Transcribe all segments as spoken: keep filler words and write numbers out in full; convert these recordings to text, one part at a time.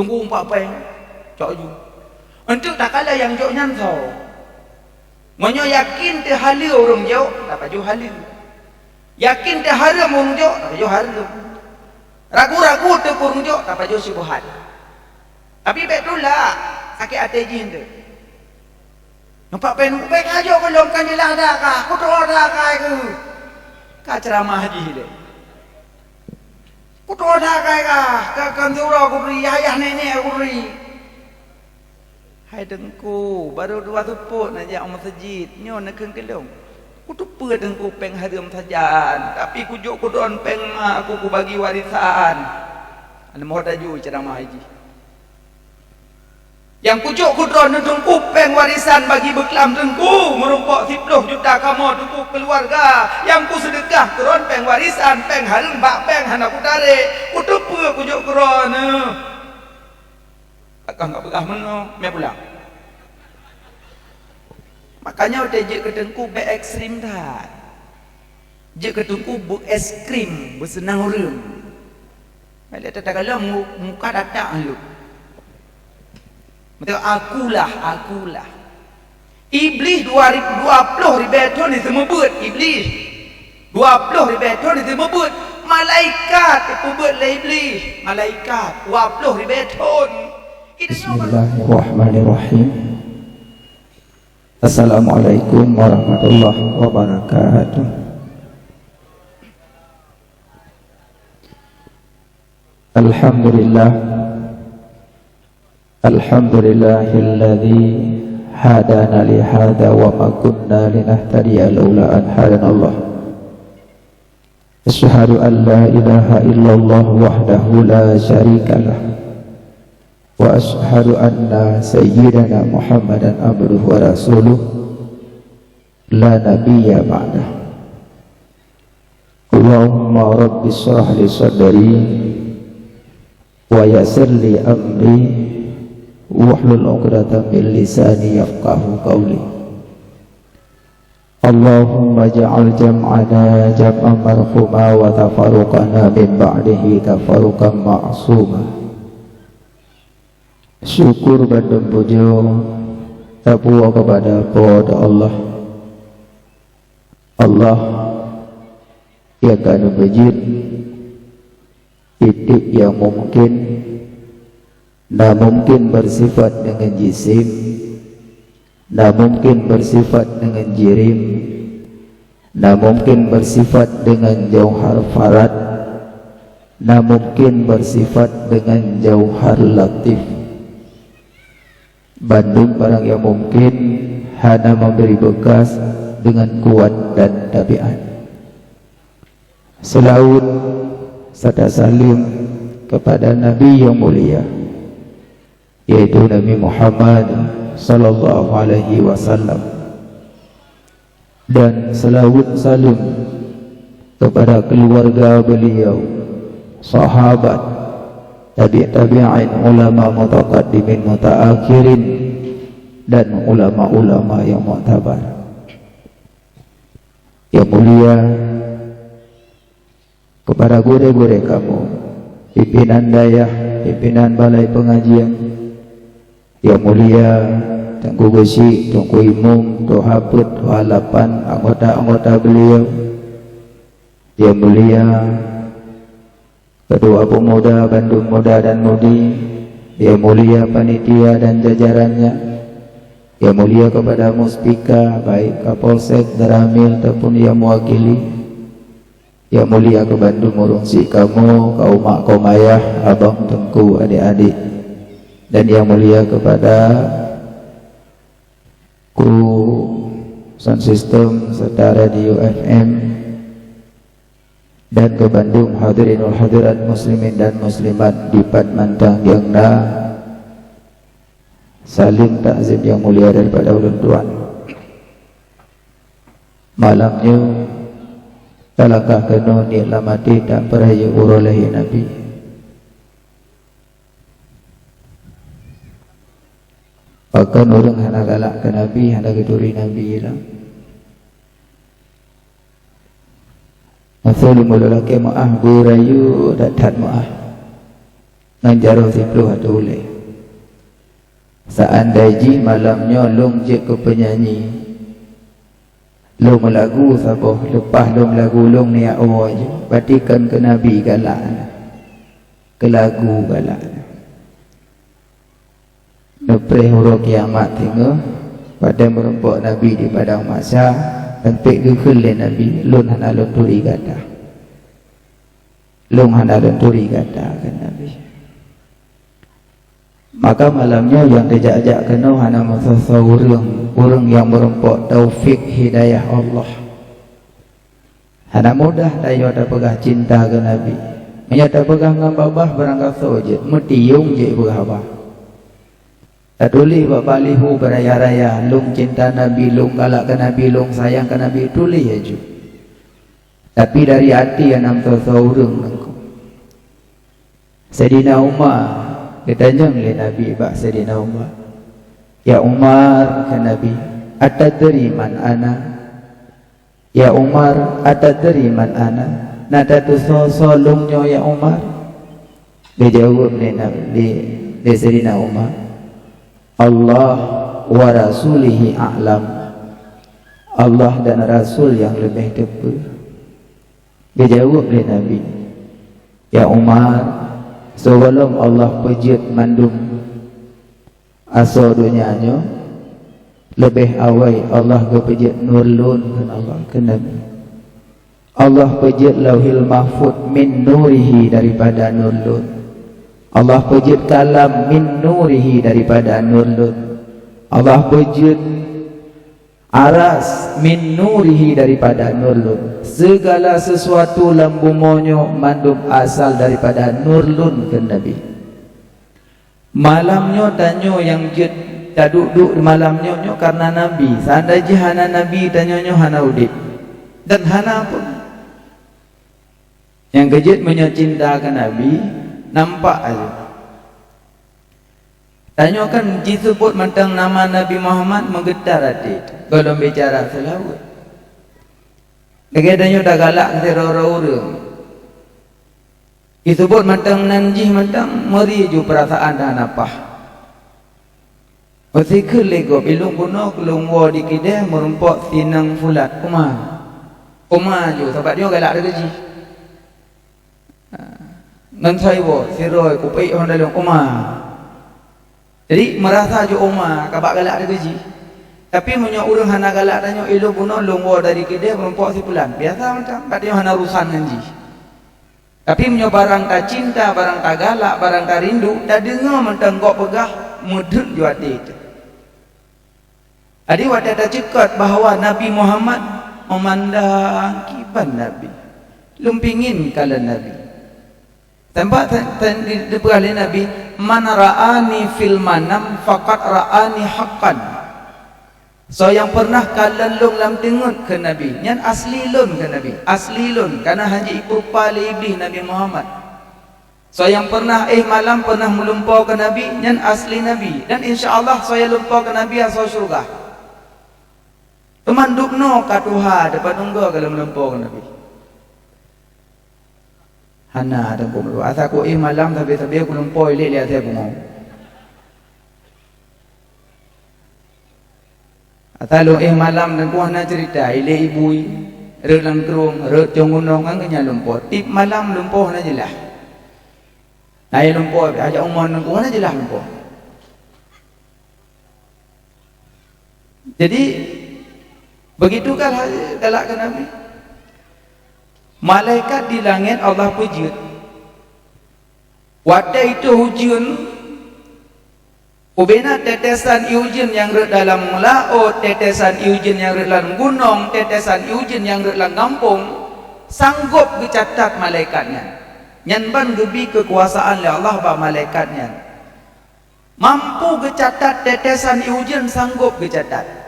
Teungku umpat péng, cok ju. Enteuk takalon nyang jok nyan soe. Meunyoe yakin teuhaleue ureuëng jok, tapajoh haleue. Yakin teuhareuem ureuëng jok, tapajoh hareuem. Ragu-ragu teuk ureuëng jok, tapajoh syubhat. Tapi bék tulak, sakét até jih enteuk. Nampak péng, péng ajoe gohlom kan jeulaih dak kah, kutroe dak kah keuh. Ka ceuramah jih lé. Kutroe dak kah kah, ka, ka syuroe kubri, yah-yah nenek kubri. Hai Teungku, barô dua seupôt neujak u meuseujid, nyoe neukheun keu lôn. Kuteupeue Teungku péng hareuem sajan, tapi kujok kudroe péng mak ku kubagi warésan. Aneuk moh taju ceuramah jih. Nyang kujok kudroe Teungku péng warésan bagi beuklam Teungku, meurumpok siploh juta kamoe Teungku keuluwarga. Nyang kuseudeukah kudroe péng warésan, péng hareuem bak bank hana kutarek. Kuteupeue kujok kudroe. Takah nggak peugah meunoe, mé pulang. Makanya watée jeuet keu Teungku bék ekstrem that. Jeuet keu Teungku beu es krim, beuseunang ureuëng. Lé tatakalon mu-, muka datak lom. Beutôi, akulah, akulah. Iblih dua ribu, dua ploh ribée thon diseumeubeuet Iblih. Dua ploh ribée thon diseumeubeuet. Malaikat dipeubeuet lé Iblih. Malaikat dua ploh ribée thon. Bismillahirrahmanirrahim. Assalamualaikum warahmatullahi wabarakatuh. Alhamdulillah. Alhamdulillahilladzi hadana lihadza wa ma kunna linahtadiya laula an hadanallah. Asyhadu an la ilaha illallah wahdahu la syarikalah. Wa asyhadu anna sayyidana Muhammadan abduhu wa rasuluh la nabiyya ba'dah. Allahumma rabbi shrah li sadri wa yassir li amri wahlul 'uqdatam min lisani yafqahu qawli. Allahumma ja'al jam'ana jam'an marhuma wa tafarruqana min ba'dihi tafarruqan ma'suma. Syukur bandum pujoe tapuwoe keupada Po teu Allah. Allah nyang ka neubeujeuet tieb-tieb nyang mungken, na mungken beusifat deungon jisim, na mungken beusifat deungon jirim, na mungken beusifat deungon jauhar farad, na mungken beusifat deungon jauhar latif. Bandum barang nyang mungken hana meubri beukas deungon kuat dan tabiat. Seulaweuet serta saleuem keupada Nabi nyang mulia, yaitu Nabi Muhammad sallallahu alaihi wasallam. Dan seulaweuet saleuem keupada keuluwarga beuliau, sahabat, tabi' tabi'in, ulama mutaqaddimin, mutaakhirin, dan ulama-ulama nyang muktabar. Nyang mulia, keupada gurée-gurée kamoe, pimpinan dayah, pimpinan balai peungajian, nyang mulia Teungku Geuchik, Teungku Imum, Tuha Peuet, Tuha Lapan, anggota-anggota beuliau, nyang mulia Ketua Pemuda bandum muda dan mudi, nyang mulia panitia dan jajarannya, nyang mulia keupada Muspika, baik Kapolsek, Danramil, ataupun nyang meuwakili, nyang mulia keu bandum ureuëng syiek kamoe, kaum mak, kaum ayah, abang, teungku, adik-adik, dan nyang mulia keupada kru sound system serta radio F M, dan keu bandum hadirin wal hadirat muslimin dan muslimat dipat mantong nyang na, saleuem takzim nyang mulia daripada ulôn tuan. Malam nyoe talangkah keunoe niet lam até tapeurayeuk uroe lahé Nabi. Pakon ureuëng hana galak keu Nabi, hana geuturi Nabi lom? Masa lôn lakée meuáh, beurayeuk that-that meuáh. ngon jaroe siploh ateueh ulée. Seandai jih malam nyoe lôn jeuet keu peunyanyi, lôn meulagu saboh, leupah lôn meulagu lôn neujak woe ju, berarti kon keu Nabi galak, keu lagu galak. Neupreh uroe kiamat singoh, watée meurumpok Nabi di padang mahsyar, dan pih geukheun lé Nabi, "Lôn hana lôn turi gata. Lôn hana lôn turi gata," kheun Nabi. Maka malam nyoe nyang teujak-jak keunoe hana meusoe-soe ureuëng, ureuëng nyang meurumpok taufik hidayah Allah. Hana mudah tanyoe tapeugah cinta keu Nabi. Meunyoe tapeugah ngon babah, barangkasoe jeuet, meutiong jeuet peugah haba. Tatuléh bak baliho beuraya-raya, "Lôn cinta Nabi, lôn galak keu Nabi, lôn sayang keu Nabi," tuléh laju. Tapi dari até hana meusoe-soe ureuëng nangku. Saidina Umar, geutanyong lé Nabi bak Saidina Umar, "Ya Umar," kheun Nabi, "atadri man ana?" "Ya Umar, atadri man ana?" Na tatusoe-soe lôn nyoe, ya Umar? Geujaweueb lé Na-, lé, lé Saidina Umar, "Allah wa rasulihi a'lam." Allah dan Rasul nyang leubeh teupeu. Geujaweueb lé Nabi, "Ya Umar, sigohlom Allah peujeuet mandum asoe donya nyoe, leubeh awai Allah geupeujeuet nur lôn," kheun Allah, kheun Nabi. "Allah peujeuet Lauhil Mahfuz min nurihi, daripada nur lôn. Allah peujeuet kalam min nurihi, daripada nur lôn. Allah peujeuet aras min nurihi, daripada nur lôn. Segala sesuatu lam bumoe nyoe mandum asal daripada nur lôn," kheun Nabi. Malam nyoe tanyoe nyang jeuet taduek-duek malam nyoe, nyoe kareuna Nabi. Seandai jih hana Nabi, tanyoe nyoe hana udeb dan hana peue. Nyang keujeuet meunyoe cinta keu Nabi, nampak aja. Tanyoe kan jiseubut mantong nama Nabi Muhammad meugeutar até, gohlom bicara seulaweuet. Lagée tanyoe tagalak sidroe-droe ureuëng. Jiseubut mantong nan jih mantong meuri ju peurasaan dan hana paih. Meusikheun lé gob, "Ilôn bunoe keu lôn woe di keudée meurumpok si nang fulan, uma." Uma ju, sabab nyoe galak dikeue jih. Ha. Ngon soe woe, sidroe kupeuék hon daleueng, uma. Jadi, meurasa ju uma, ka bak galak dikeue jih. Tapi meunyoe ureuëng hana galak tanyoe, "Ilôn bunoe lôn woe dari keudée meurumpok si fulan." Biasa mantong, bak tanyoe hana urusan ngon jih. Tapi meunyoe barang tacinta, barang tagalak, barang tarindu, tadeungoe mantong gob peugah, meudeuek ju até teuh. Jadi watée taceukot bahwa Nabi Muhammad meumandang kiban Nabi, lôn pingin kalon Nabi. Teuma tan-, tan-, di-, dipeugah lé Nabi, "Man ra'ani fil manam faqad ra'ani haqqan." Soe nyang peureunah kalon lôn lam teungeut, kheun Nabi, nyan asli lôn, kheun Nabi. Asli lôn, kana hana jipeurupa lé Iblih Nabi Muhammad. Soe nyang peureunah éh malam peureunah meulumpoe keu Nabi, nyan asli Nabi. Dan insya Allah soe nyang lumpoe keu Nabi asoe syeuruga. Teuma dubnoe ka tuha, dapat nunggu ka lôn meulumpoe keu Nabi. Hana teungku meulumpoe. Asa ku éh malam sabe-sabe ku lumpoe ilée lé asée pungo. Ata lôn éh malam teungku hana ceurita, ilée ibui, rot lam krueng, rot cong gunong, ngon keunyan lumpoe. Tieb malam lumpoe hana jeulaih. Na nyang lumpoe, ajak umoe teungku hana jeulaih lumpoe. Jadi, begitu kan galak keu Nabi. Malaikat di langét Allah peujeuet. Watée itu ujeuen, ubena tetesan ié ujeuen nyang rhot dalam laôt, tetesan ié ujeuen nyang rhot lam gunong, tetesan ié ujeuen nyang rhot lam gampông, sanggop geucatat malaikat nyan. Nyan ban geubi keukuasaan lé Allah bak malaikat nyan. Mampu geucatat tetesan ié ujeuen, sanggop geucatat.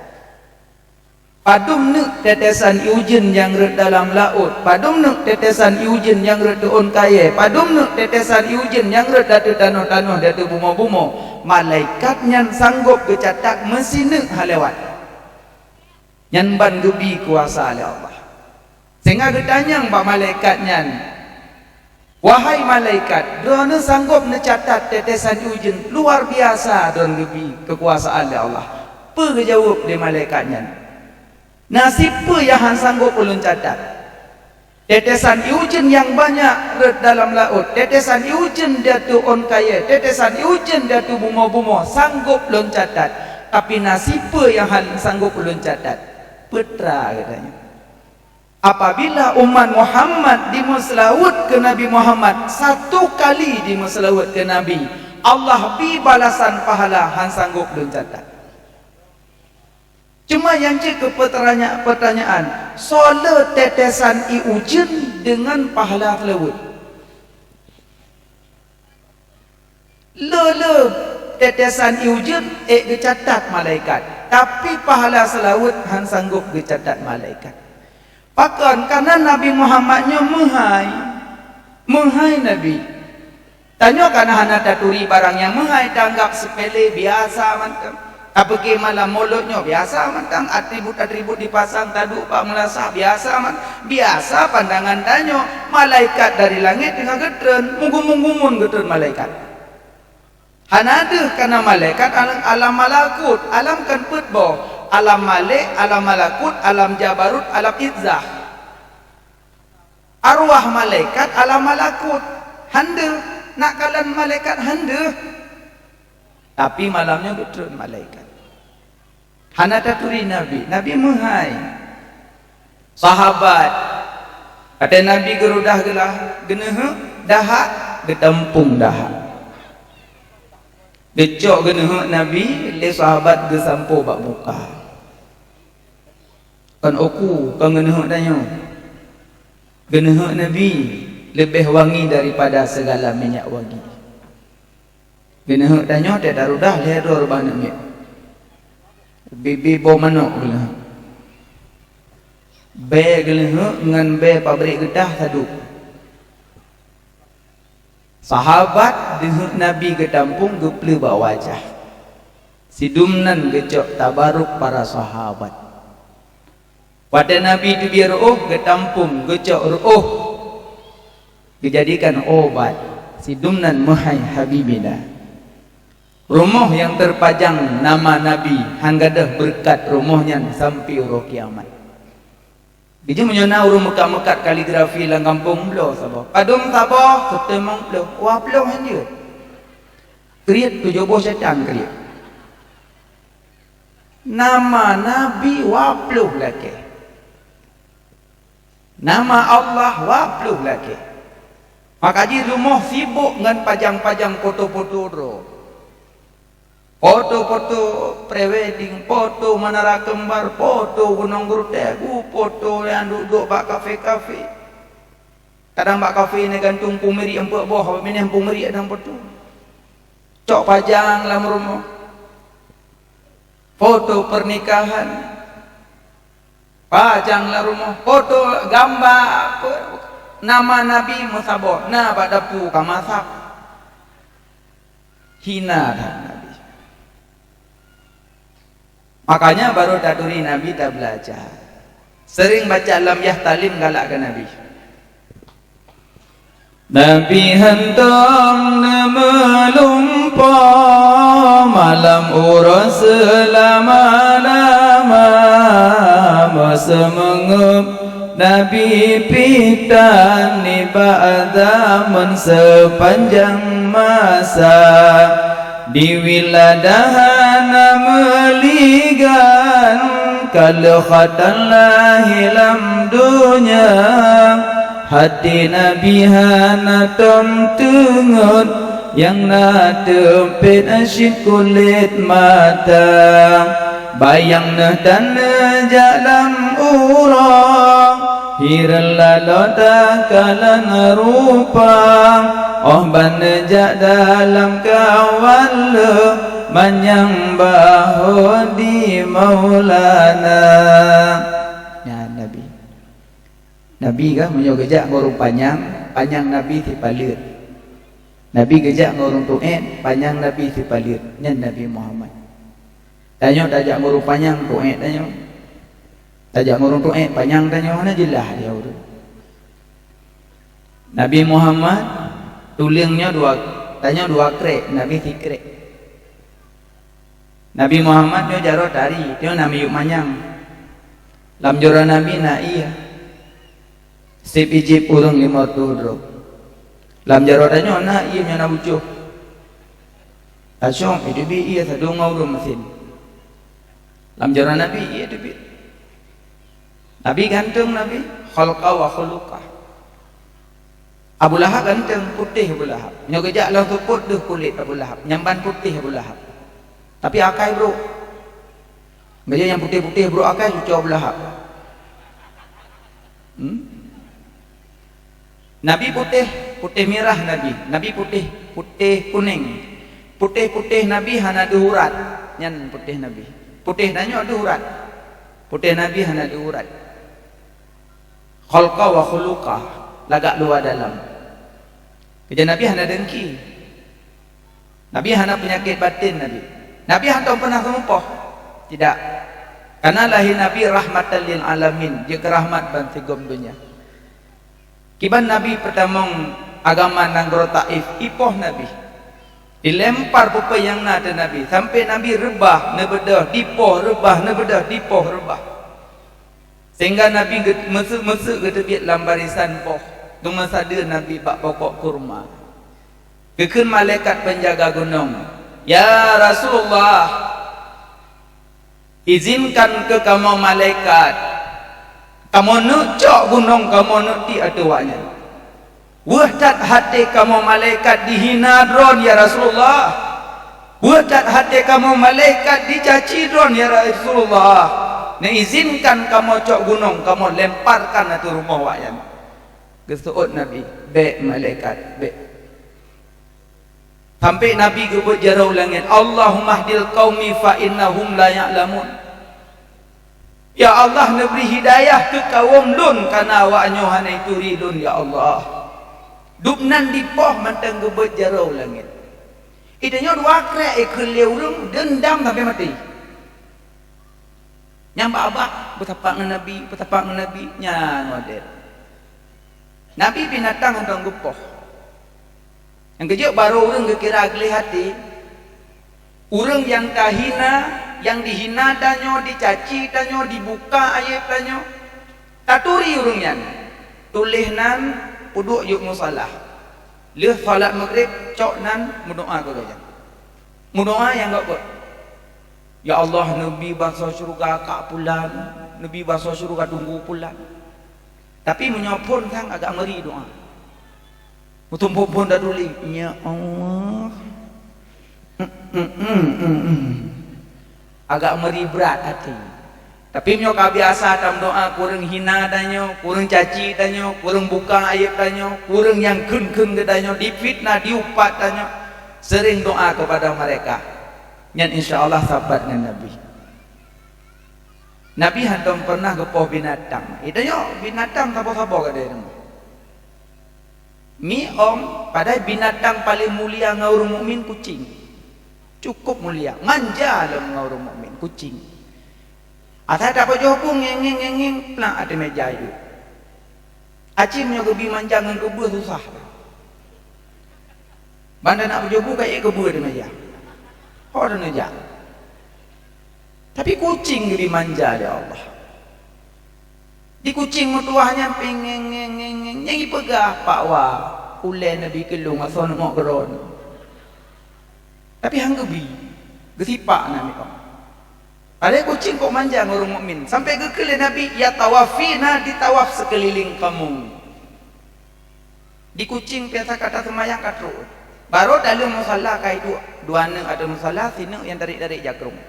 Padum neuk tetesan ié ujeuen nyang rhot dalam laôt, padum neuk tetesan ié ujeuen nyang rhot teuôn kayée, padum neuk tetesan ié ujeuen nyang rhot ateueh tanoh-tanoh, ateueh bumoe-bumoe, malaikat nyan sanggop geucatat meusineuk han lewat. Nyan ban geubi kuasa lé Allah. Sehingga geutanyong bak malaikat nyan, "Wahai malaikat, droeneuh sanggob neucatat tetesan ujeuen luar biasa droeneuh geubri keukuasaan lé Allah." Peue geujaweueb lé malaikat nyan? "Na sipeue nyang han sanggob ulôn catat? Tetesan ié ujeuen nyang banyak rhot dalam laôt, tetesan ié ujeuen di ateueh ôn kayée, tetesan ié ujeuen di ateueh bumoe-bumoe sanggob lôn catat, tapi na sipeue nyang han sanggob ulôn catat?" Peue teuma geutanyoe? Apabila umat Muhammad dimeuseulaweuet keu Nabi Muhammad, satu kali dimeuseulaweuet keu Nabi, Allah bri balasan pahala han sanggob lôn catat. Cuma nyang cit keu peutanya-, peutanyaan, soe le tetesan ié ujeuen deungon pahala seulaweuet? Le-le tetesan ié ujeuen ék geucatat malaikat, tapi pahala seulaweuet han sanggob geucatat malaikat. Pakon? Kareuna Nabi Muhammad nyoe meuhai, meuhai Nabi. Tanyoe kana hana taturi barang nyang meuhai, taanggab seupele, biasa mantong. Tapeugah malam Molot nyoe biasa mantong, atribut-atribut dipasang, taduek bak meulasah, biasa man-, biasa pandangan tanyoe. Malaikat dari langét teungoh geutreun, meugumun-gumun geutreun malaikat. Hana deuh kana malaikat alam, alam malakut, alam kan peuet boh, alam malek, alam malakut, alam jabarut, alam izzah. Arwah malaikat alam malakut, han deuh, nak kalon malaikat han deuh. Tapi malam nyoe geutreun malaikat. Hana taturi Nabi, Nabi meuhai. Sahabat, watée Nabi geurudah geulah, geuneuheuk dahak, geutampong dahak. Geucok geuneuheuk Nabi lé sahabat geusampoe bak muka. Kon uku, kon geuneuheuk tanyoe. Geuneuheuk Nabi leubeh wangi daripada sigala minyeuk wangi. Geuneuheuk tanyoe teuh tarudah lhée droe reubah aneuk miet. Bibi boh manok geuneuheuk. Bée geuneuheuk ngon bée pabrik geudah saduek. Sahabat deuheuk Nabi geutampong geupleue bak wajah. Sidum nan geucok tabaruk para sahabat. Watée Nabi teubiet reuôh, geutampong, geucok reuôh, geujadikan ubat. Sidum nan meuhai Habibina. Rumoh nyang teupajang nama Nabi, han gadôh beureukat rumoh nyan sampoe uroe kiamat. Bijih meunyoe na ureuëng meukat-meukat kaligrafi lam gampông, bloe saboh. Padum saboh, seuteumong bloe, dua ploh han jeuet. Kriet tujoh boh setan kriet. Nama Nabi dua ploh lakée. Nama Allah dua ploh lakée. Maka jih rumoh sibok ngon pajang-pajang foto-foto droe. Foto-foto prewedding, foto Menara Kembar, foto Gunong Geurutegu, foto nyang duek-duek bak kafe-kafe. Kadang bak kafe nyan gantung peumiri empat boh, binéh peumiri dan foto. Cok pajang lam rumoh. Foto pernikahan. Pajang lam rumoh, foto, gamba, pe-, nama Nabi meusaboh, na bak dapu ka masak. Hina that Nabi. Makanya baru taturi Nabi tabeulajar. Sering baca lam Yahtalim galak keu Nabi. Nabi hantom neumeulimpah malam uroe seulama-lama, meuseumeungeueb Nabi pih tan nibak zaman seupanjang masa. Di wiladah hana meuligan, ka lheueh khatan lahé lam donya. Hati Nabi hana tom teungeut, nyang na teumpét cit kulét mata. Bayang neuh tan neujak lam uroe, hireuen laloe takalon rupa. Óh ban neujak dalam kawan leuh, manyang bahô di Maulana. Nyan Nabi. Nabi kah meunyoe geujak ngon ureuëng panyang, panyang Nabi sipaleuet. Nabi geujak ngon ureuëng tuét, panyang Nabi sipaleuet. Nyan Nabi Muhammad. Tanyoe tajak ngon ureuëng panyang, tuét tanyoe. Tajak ngon ureuëng tuét, panyang tanyoe, hana jeulaih lé ureuëng. Nabi Muhammad, tuleueng nyoe dua, tanyoe dua krek, Nabi sikrek. Nabi Muhammad nyoe jaroe tari, nyoe na miyueb manyang. Lam jaroe Nabi na ié. Seb ijép ureuëng limong reutôh droe. Lam jaroe tanyoe na ié nyoe na bucoh. Tacok, iteubiet ié sadonga ureuëng meusen. Lam jaroe Nabi ié teubiet. Nabi ganteng Nabi, khalqa wa khuluqa. Abu Lahab ganteng, putéh Abu Lahab. Nyoe geujak lam seupôt deuh kulét Abu Lahab, nyang ban putéh Abu Lahab. Tapi akai brok. Geujak nyang putéh-putéh brok akai cucoe Abu Lahab. Hmm? Nabi putéh, putéh mirah Nabi. Nabi putéh, putéh kunéng. Putéh-putéh Nabi hana deuh urat. Nyan putéh Nabi. Putéh tanyoe deuh urat. Putéh Nabi hana deuh urat. Khalqa wa khuluqa, lagak luwa dalam. Keujah Nabi hana dengki. Nabi hana peunyakét baten Nabi. Nabi hana pernah seumupoh. Tidak. Karena lahé Nabi rahmatan lil alamin, jeuet keu rahmat ban sigom donya. Kiban Nabi peutamong agama nanggroe Taif, ipoh Nabi. Dilempar peue-peue nyang na ateueh Nabi, sampai Nabi reubah neubeudôh dipoh, reubah neubeudôh dipoh, reubah. Sehingga Nabi geut-, meuseuk-meuseuk geuteubiet lam barisan poh, geumeusadeue Nabi bak pokok kurma. Geukheun malaikat peunjaga gunong, "Ya Rasulullah, izinkan keu kamoe malaikat, kamoe neuk cok gunong, kamoe neuk tiek ateueh awaknyan." Weueh that até kamoe malaikat dihina droe, ya Rasulullah. Weueh that até kamoe malaikat dicaci droe, ya Rasulullah. Neuizinkan kamoe cok gunong, kamoe lemparkan ateueh rumoh awaknyan. Geuseuôt Nabi, "Bék malaikat, bék." Sampai Nabi geubeuet jaroe u langét, "Allahummahdil qaumi fa innahum la ya'lamun." Ya Allah, neubri hidayah keu kawöm lôn, kareuna awaknyoe hana ituri lôn, ya Allah. Dubnan dipoh mantong geubeuet jaroe u langét. Itanyoe dua krek ikheun lé ureuëng, deundam sampai maté. Nyang bak-bak beutapak ngon Nabi, beutapak ngon Nabi, nyan model. Nabi binatang hana geupoh. Nyang keujeuet barô ureuëng geukira gleh até, ureuëng nyang tahina, nyang dihina tanyoe, dicaci tanyoe, dibuka aéb tanyoe, taturi ureuëng nyan. Tuléh nan, peuduek yôk musala. Lheueh salat Maghrib, cok nan, meudoá keu gobnyan. Meudoá nyang gobnyan. "Ya Allah, neubi basoe syeuruga kak pulan, neubi basoe syeuruga teungku pulan." Tapi meunyoe phon sang agak meuri doá. Meutumpôk phon taturi, "Ya Allah." Agak meuri brat até. Tapi meunyoe ka biasa tameudoá, kureueng hina tanyoe, kureueng caci tanyoe, kureueng buka aéb tanyoe, kureueng nyang kheun-kheun keu tanyoe, difitnah, diupat tanyoe, sering doa kepada mereka. Nyan insya Allah sabat ngon Nabi. Nabi hantom pernah geupoh binatang. Itanyoe binatang saboh-saboh gadôh rumoh. Miong, padahai binatang paléng mulia ngon ureuëng mukmin kucing. Cukup mulia, manja lom ngon ureuëng mukmin, kucing. Asai tapajoh bu ngeng-ngeng, ngeng-ngeng, plak ateueh meja iduek. Aci meunyoe geubi manja ngon keubeue susah. Ban tanak pajoh bu ka ék keubeue ateueh meja. Ho taneujak. Tapi kucing geubi manja lé Allah. Di kucing meutuwah nyan pingeng ngeng ngeng ngeng, nyang ipeugah pak wa, ulée neubi keulung asoe neumok keudroe. Tapi han geubi, geusipak na miong. Padahai kucing kok manja ngon ureuëng mukmin, sampai geukheun lé Nabi, "Ya tawafina, ditawaf seukeuliléng kamoe." Di kucing biasa ka taseumayang ka trok. Barô daleueng musala ka iduek, dua neuk ateueh musala, sineuk nyang tarék-tarék jakrong.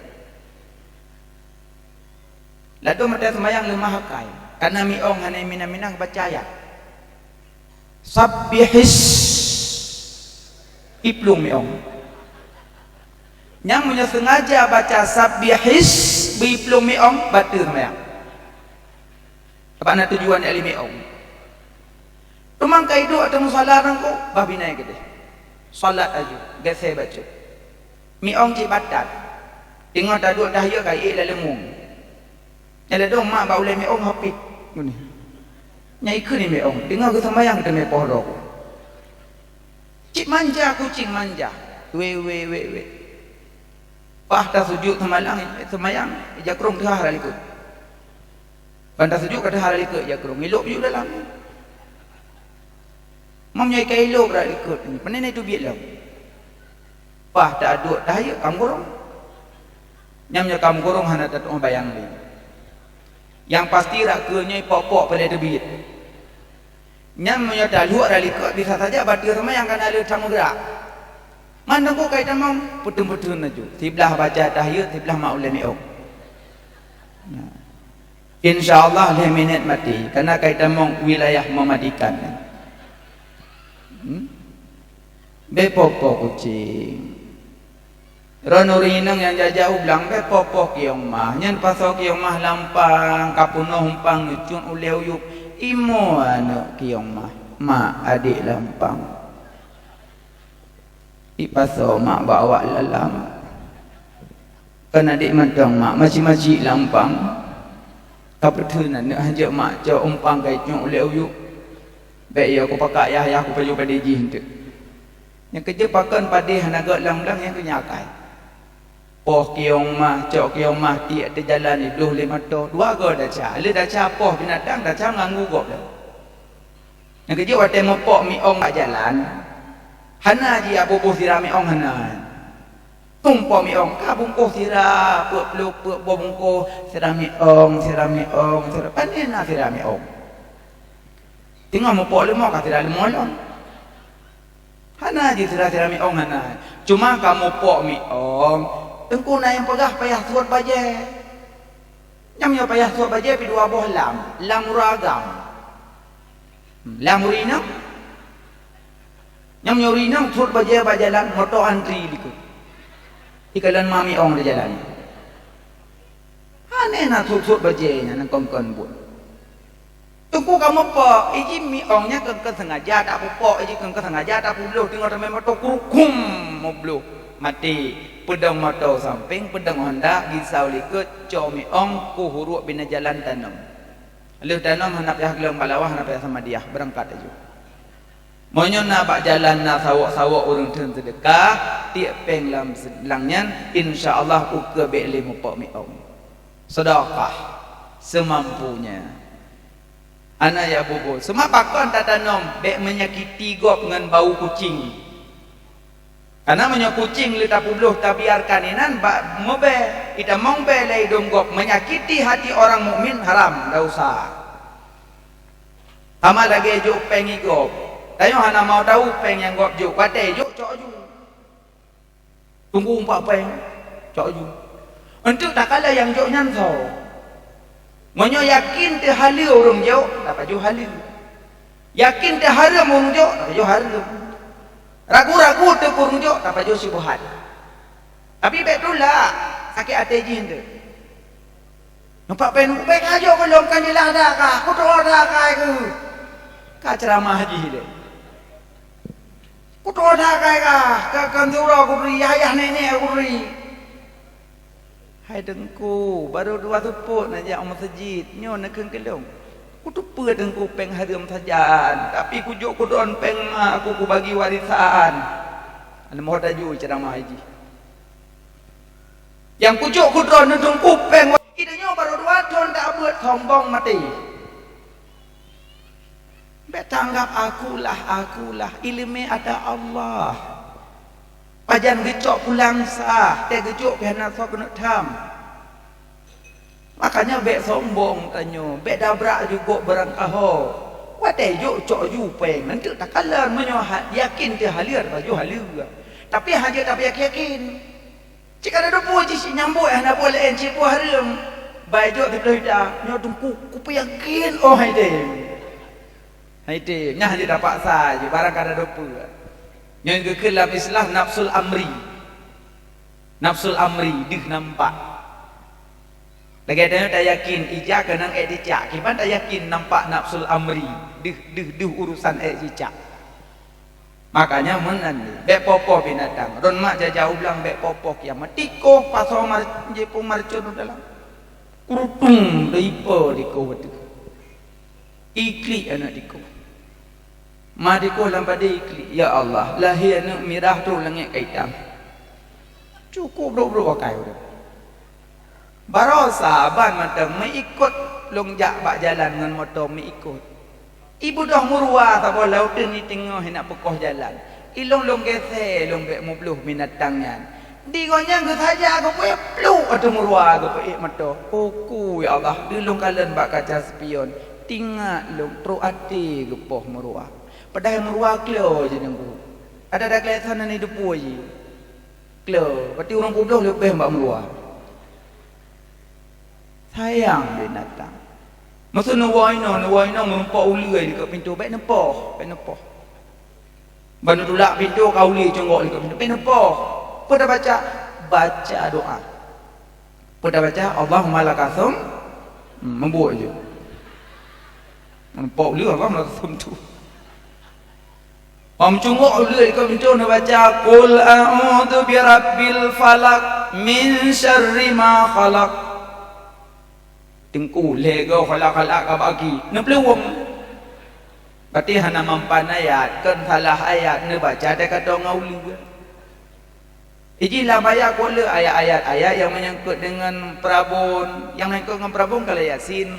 Ladôm watée seumayang leumah akai, kareuna miong hana iminang-minang baca ayat. Sabbihis, iplueng miong. Nyang meunyoe seungaja baca sabbihis beu iplueng miong, bateue seumayang. Sabab na tujuan nyang lé miong. Teuma ka iduek ateueh musala nangko, bah binai keudeh. Salat aju, geusée bacut. Miong cit batat. Teungoh taduek tahiyat ka iék lam leumueng. Nyang ladôm mak bak ulée miong hapit. Nguni. Nyan ikheun imeue ong, teungoh geuseumayang teumé poh droe. Cit manja kucing manja. Wé, wé, wé, wé. Paih tasujut seumayang, seumayang, ija krong teuhah rot likot. Ban tasujut ka teuhah rot likot ija krong, ilop yue dalam. Meunyoe ka ilop rot likot, pane na teubiet lom. Paih taduek tahayeu kam gurong. Nyan meunyoe kam gurong hana tatu'oh bayang lé. Nyang pasti rot keue nyoe pok-pok paleng teubiet. Nyan meunyoe taluek rot likot bisa saja bateue seumayang kana lheueh that meugrak. Man teungku kai tamong, peuteun-peuteun laju. Siblah baca tahiyat, siblah mak ulée miong. Nah. Insya Allah lhée minét maté, kana kai tamong wilayah mematikan. Hmm? Bèk poh-poh kucing. Droeneuh ureueng inong nyang jak-jak u blang bèk poh-poh kiyong mah. Nyan pasoe kiyong mah lampang, ka peunoh umpang neucok ulèe u yup. Imoe aneuk kiyong mah, mak adék lampang. Ipasoe mak bak awak lalam. Kan adék mantong mak maci-maci lampang. Ka peutheun aneuk hanjeuet mak cok umpang ka icok ulèe u yup. Bèk yo kupakak yah-yah kupajoh padé jih eunteuk. Nyang keujeuet pakon padé hana gèt lam blang nyang keu nyan akai. Poh kiyong mah, cok kiyong mah tiek teujalan idôh lé moto, dua goe desya. Lheueh desya poh binatang, desya ngon geuh gob lom. Nyang keujeuet watèe meupok miong bak jalan, hana jijak boh-boh sira miong hana. Tumpok miong ka bungkôh sira, peuet ploh peuet boh bungkôh, sira miong, sira miong, sira, pane na sira miong. Teungoh meupok leumo ka sira leumo lom. Hana jisira-sira miong hana. Cuma ka meupok miong, teungku na nyang peugah payah suet bajèe. Nyang nyoe payah suet bajèe pih dua boh lam, lam ureueng agam. Lam ureueng inong. Nyang nyoe ureueng inong suet bajèe bak jalan, moto antri likot. Ikalon ma miong di jalan. Aneh na suet-suet bajèe nyan kon-kon buet. Teungku ka meupok, iji miong nyan kon-kon sengaja tapeupok, iji kon-kon sengaja tapubloh, teungoh tamé moto kurukum mubloh. Maté, peudong moto sampéng, peudong Honda, gisau likot, cok miong, kuh uruek bina jalan tanom. Lheueh tanom hana payah gleueng bak lawah, hana payah samadiah, beurangkat laju. Meunyoe na bak jalan na sawok-sawok ureueng theun seudeukah, tiek péng lam se-, lam nyan, insya Allah ukeue bèk lé meupok miong. Seudeukah seumampunya. Hana ya bubu. Seuma pakon tatanom bèk menyakiti gob ngon bau kucing. Karena meunyoe kucing lé tapubloh tabiarkan inan bak meubèe, itamong bèe lé idông gob, menyakiti hati orang mukmin haram, dosa. Sama lagèe jok péng i gob. Tanyoe hana mau tahu péng nyang gob jok, watèe jok cok ju. Tunggu umpak péng, cok ju. Enteuk takalon nyang jok nyan soe. Meunyoe yakin teuhaleue ureueng jok, tapajoh haleue. Yakin teuhareuem ureueng jok, tapajoh hareuem. Ragu-ragu teuk ureueng jok, tapajoh syubhat. Tapi bèk tulak, sakét até jih enteuk. Nampak péng, péng ajoh gohlom kan jeulaih dak kah, kutroh dak kah keuh. Ka ceuramah jih lé. Kutroh dak kah kah, ka, ka syuroe kubri, ayah nenek kubri. Hai Teungku, barô dua seupôt neujak u meuseujid, nyoe neukheun keu lôn. Kuteupeue Teungku péng hareuem sajan, tapi kujok kudron péng ma ku kubagi warisan. Aneuk moe taju ceuramah jih. Nyang kujok kudron neudong kupéng, geutanyoe barô dua thon tabeuet sombong maté. Bèk tanggap akulah, akulah, ileumèe ata Allah. Pajan geucok pulang sah, teuh geujok pih hana soe keuneuk tham. Makanya bèk sombong tanyoe, bèk dabrak jugok beurangkaho. Watèe jok cok ju péng, nanteuk takalon meunyoe ha-, yakin teuh haleue, tapajoh haleue. Tapi hana jeuet tapeuyakin-yakin. Cit ka na dupeue jih cit nyambot hana buet laén cit buet hareuem. Bai jok siplôh juta, nyoe Teungku, kupeuyakin, oh, hai tem. Hai tem, nyan hana tapaksa jih, barang ka na dupeue. Nyoe geukheun lam istilah nafsul amri. Nafsul amri, deuh nampak. Lagèe tanyoe tayakin ija keunong èk cicak, kiban tayakin nampak nafsul amri, deuh, deuh, deuh urusan èk cicak. Makanya meunan bèk poh-poh binatang. Droen mak jak-jak u blang bèk poh-poh kiamat. Tikoh pasoe mar-, jipeumarcon u dalam. Kurutung deipo tikoh ateueh. Iklik aneuk tikoh. Ma tikoh lam padé iklik, "Ya Allah, lahé aneuk mirah trok langét ka itam." Cukup brok-brok akai ureuëng. Baroe saban mantong meuikot lôn jak bak jalan ngon moto meuikot. Ibeudôh meuruwa saboh laôt teuni teungoh hana peukoh jalan. Ilôn lôn gesé lôn bék mubloh binatang nyan. Di gobnyan geusaja geupeuék pluek ateueh meuruwa geupeuék moto. Uku ya Allah, di lôn kalon bak kaca spion. Tingat lôn trok até geupoh meuruwa. Padahai meuruwa klo jih nunggu. Ada-ada keulesan nan idupue jih. Klo, berarti ureuëng publoh leubeh bak meuruwa. Sayang binatang. Masa neuwoe inoe, neuwoe inoe meurumpok uleue dikeue pintoe, bék neupoh, bék neupoh. Ban neutulak pintoe ka uleue cunggok dikeue pintoe, bék neupoh. Peue tabaca? Baca doa. Peue tabaca? Allahumma lakasum. Hmm, meubuet je. Meurumpok uleue Allahumma lakasum tu. Ban cunggok uleue dikeue pintoe neubaca, "Qul a'udzu birabbil falaq, min syarri ma khalaq." Teungku, lhée goe khalaq-khalaq ka bagi, neupeuleubong. Berarti hana mampan ayat, kon salah ayat, neubaca teuka tonga uleue. Iji lam ayat kok le ayat-ayat, ayat nyang menyangkut dengan peurabon, nyang menyangkut ngon peurabon ka lheueh Yasin.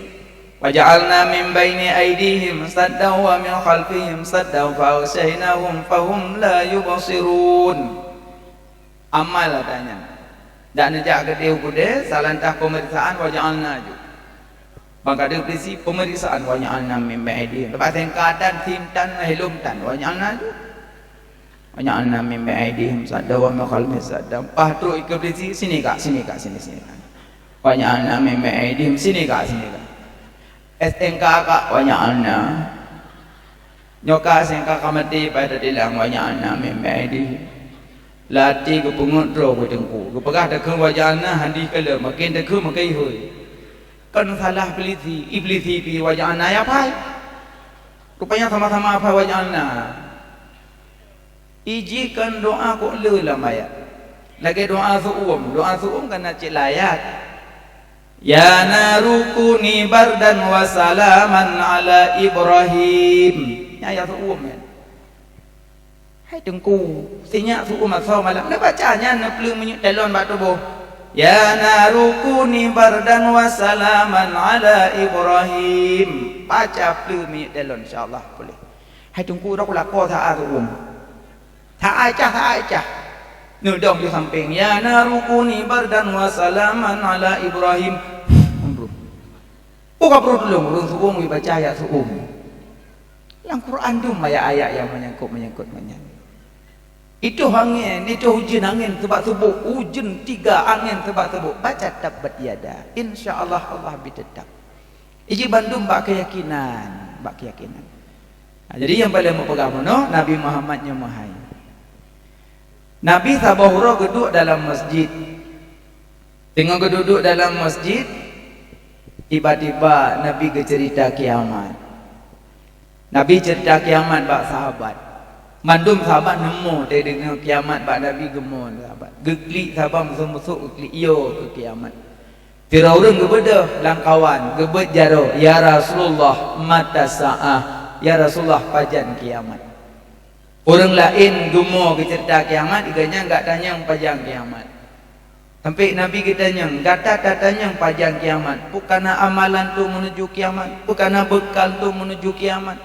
"Wa ja'alna min baini aidihim saddan wa min khalfihim saddan fa aghsyainahum fahum la yubsirun." Amal ata nyan. Dak neujak keudeh u keudeh, salantah pemeriksaan, "Wa ja'alna" ju. Ban ka deuh peulisi pemeriksaan, "Wa ja'alna min baini aidihim." Lepas sengkatan, sintan, hilom tan, "Wa ja'alna" ju. "Wa ja'alna min baini aidihim saddan wa min khalfihim saddan." Paih trok ikeue peulisi, "Sini kak, sini kak, sini, sini kak." "Wa ja'alna min baini aidihim," "Sini kak, sini kak." S N K kak, "Wa ja'alna." Nyoe ka S N K ka maté, paih tatilang, "Wa ja'alna min baini aidihim." Lam até geupeungeut droe keu teungku. Geupeugah takheun "Wa ja'alna" handi keu le, maken takheun maken ihôi. Kon salah peulisi, iblisi pih "Wa ja'alna" ya pai. Rupanya sama-sama pai "Wa ja'alna". Iji kon doa kok le lam ayat. Lagée doa seuuem, doa seuuem kan na cit lam ayat. "Ya naru kuni bardan wa salaman ala Ibrahim." Nyan ayat seuuem nyan. Hai teungku, sinyak seuuem asoe malam. Neubaca nyan neupleue minyeuk talon bak tuboh. "Ya naru kuni bardan wa salaman ala Ibrahim." Baca pleue minyeuk talon, insya Allah puléh. Hai teungku, uroe kulakoe sa-a seuuem. Sa-a cah, sa-a cah. Neudong di sampéng, "Ya naru kuni bardan wa salaman ala Ibrahim." Uroe ka peuruet tulông, ureuëng seuuem ibaca ayat seuuem. Lam Quran dum ayat-ayat nyang menyangkut-menyangkut ngon nyan. Itoh angén, itoh ujeuen angén seubak seubok, ujeuen tiga angén seubak seubok, baca tabbat yada. Insya Allah, Allah bi teutap. Iji bandum bak keuyakinan, bak keuyakinan. Nah, jadi nyang paleng meupeugah bunoe, Nabi Muhammad nyoe meuhai. Nabi saboh uroe geuduek dalam masjid. Teungoh geuduek dalam masjid, tiba-tiba Nabi geuceurita kiamat. Nabi ceurita kiamat bak sahabat. Mandum sahabat neumo teudeungoe kiamat bak Nabi, geumo sahabat. Geuklik sahabat, meusok-meusok geuklik, yo keu kiamat. Sidroe ureuëng geubeudôh lam kawan, geubeuet jaroe, "Ya Rasulullah, mata sa'ah?" "Ya Rasulullah, pajan kiamat?" Ureuëng laén geumo geuceurita kiamat, geuh nyan geutanyong pajan kiamat. Sampai Nabi geutanyong, "Gata tatanyong pajan kiamat, peu kana amalan tu meunuju kiamat? Peu kana beukal tu meunuju kiamat?"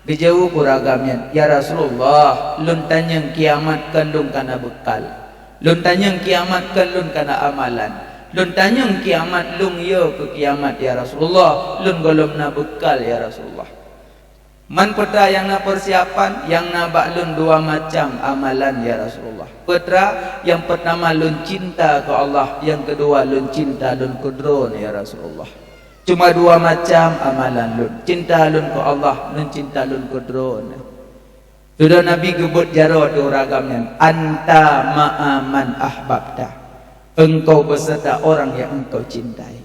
Geujaweueb ureuëng agam nyan, "Ya Rasulullah, lôn tanyong kiamat kon lôn kana beukal. Lôn tanyong kiamat kon lôn kana amalan. Lôn tanyong kiamat lôn yo keu kiamat, ya Rasulullah. Lôn gohlom na beukal, ya Rasulullah." "Man peue ta nyang na peusiapan?" "Nyang na bak lôn dua macam amalan, ya Rasulullah. Peue ta, nyang peurtama lôn cinta keu Allah, nyang keudua lôn cinta lôn keu droeneuh, ya Rasulullah. Cuma dua macam amalan lôn, cinta lôn keu Allah, lôn cinta lôn keu droeneuh." Dudoe Nabi geubeuet jaroe di ureuëng agam nyan, "Anta ma'a man ahbabta." Engkau beserta orang yang engkau cintai.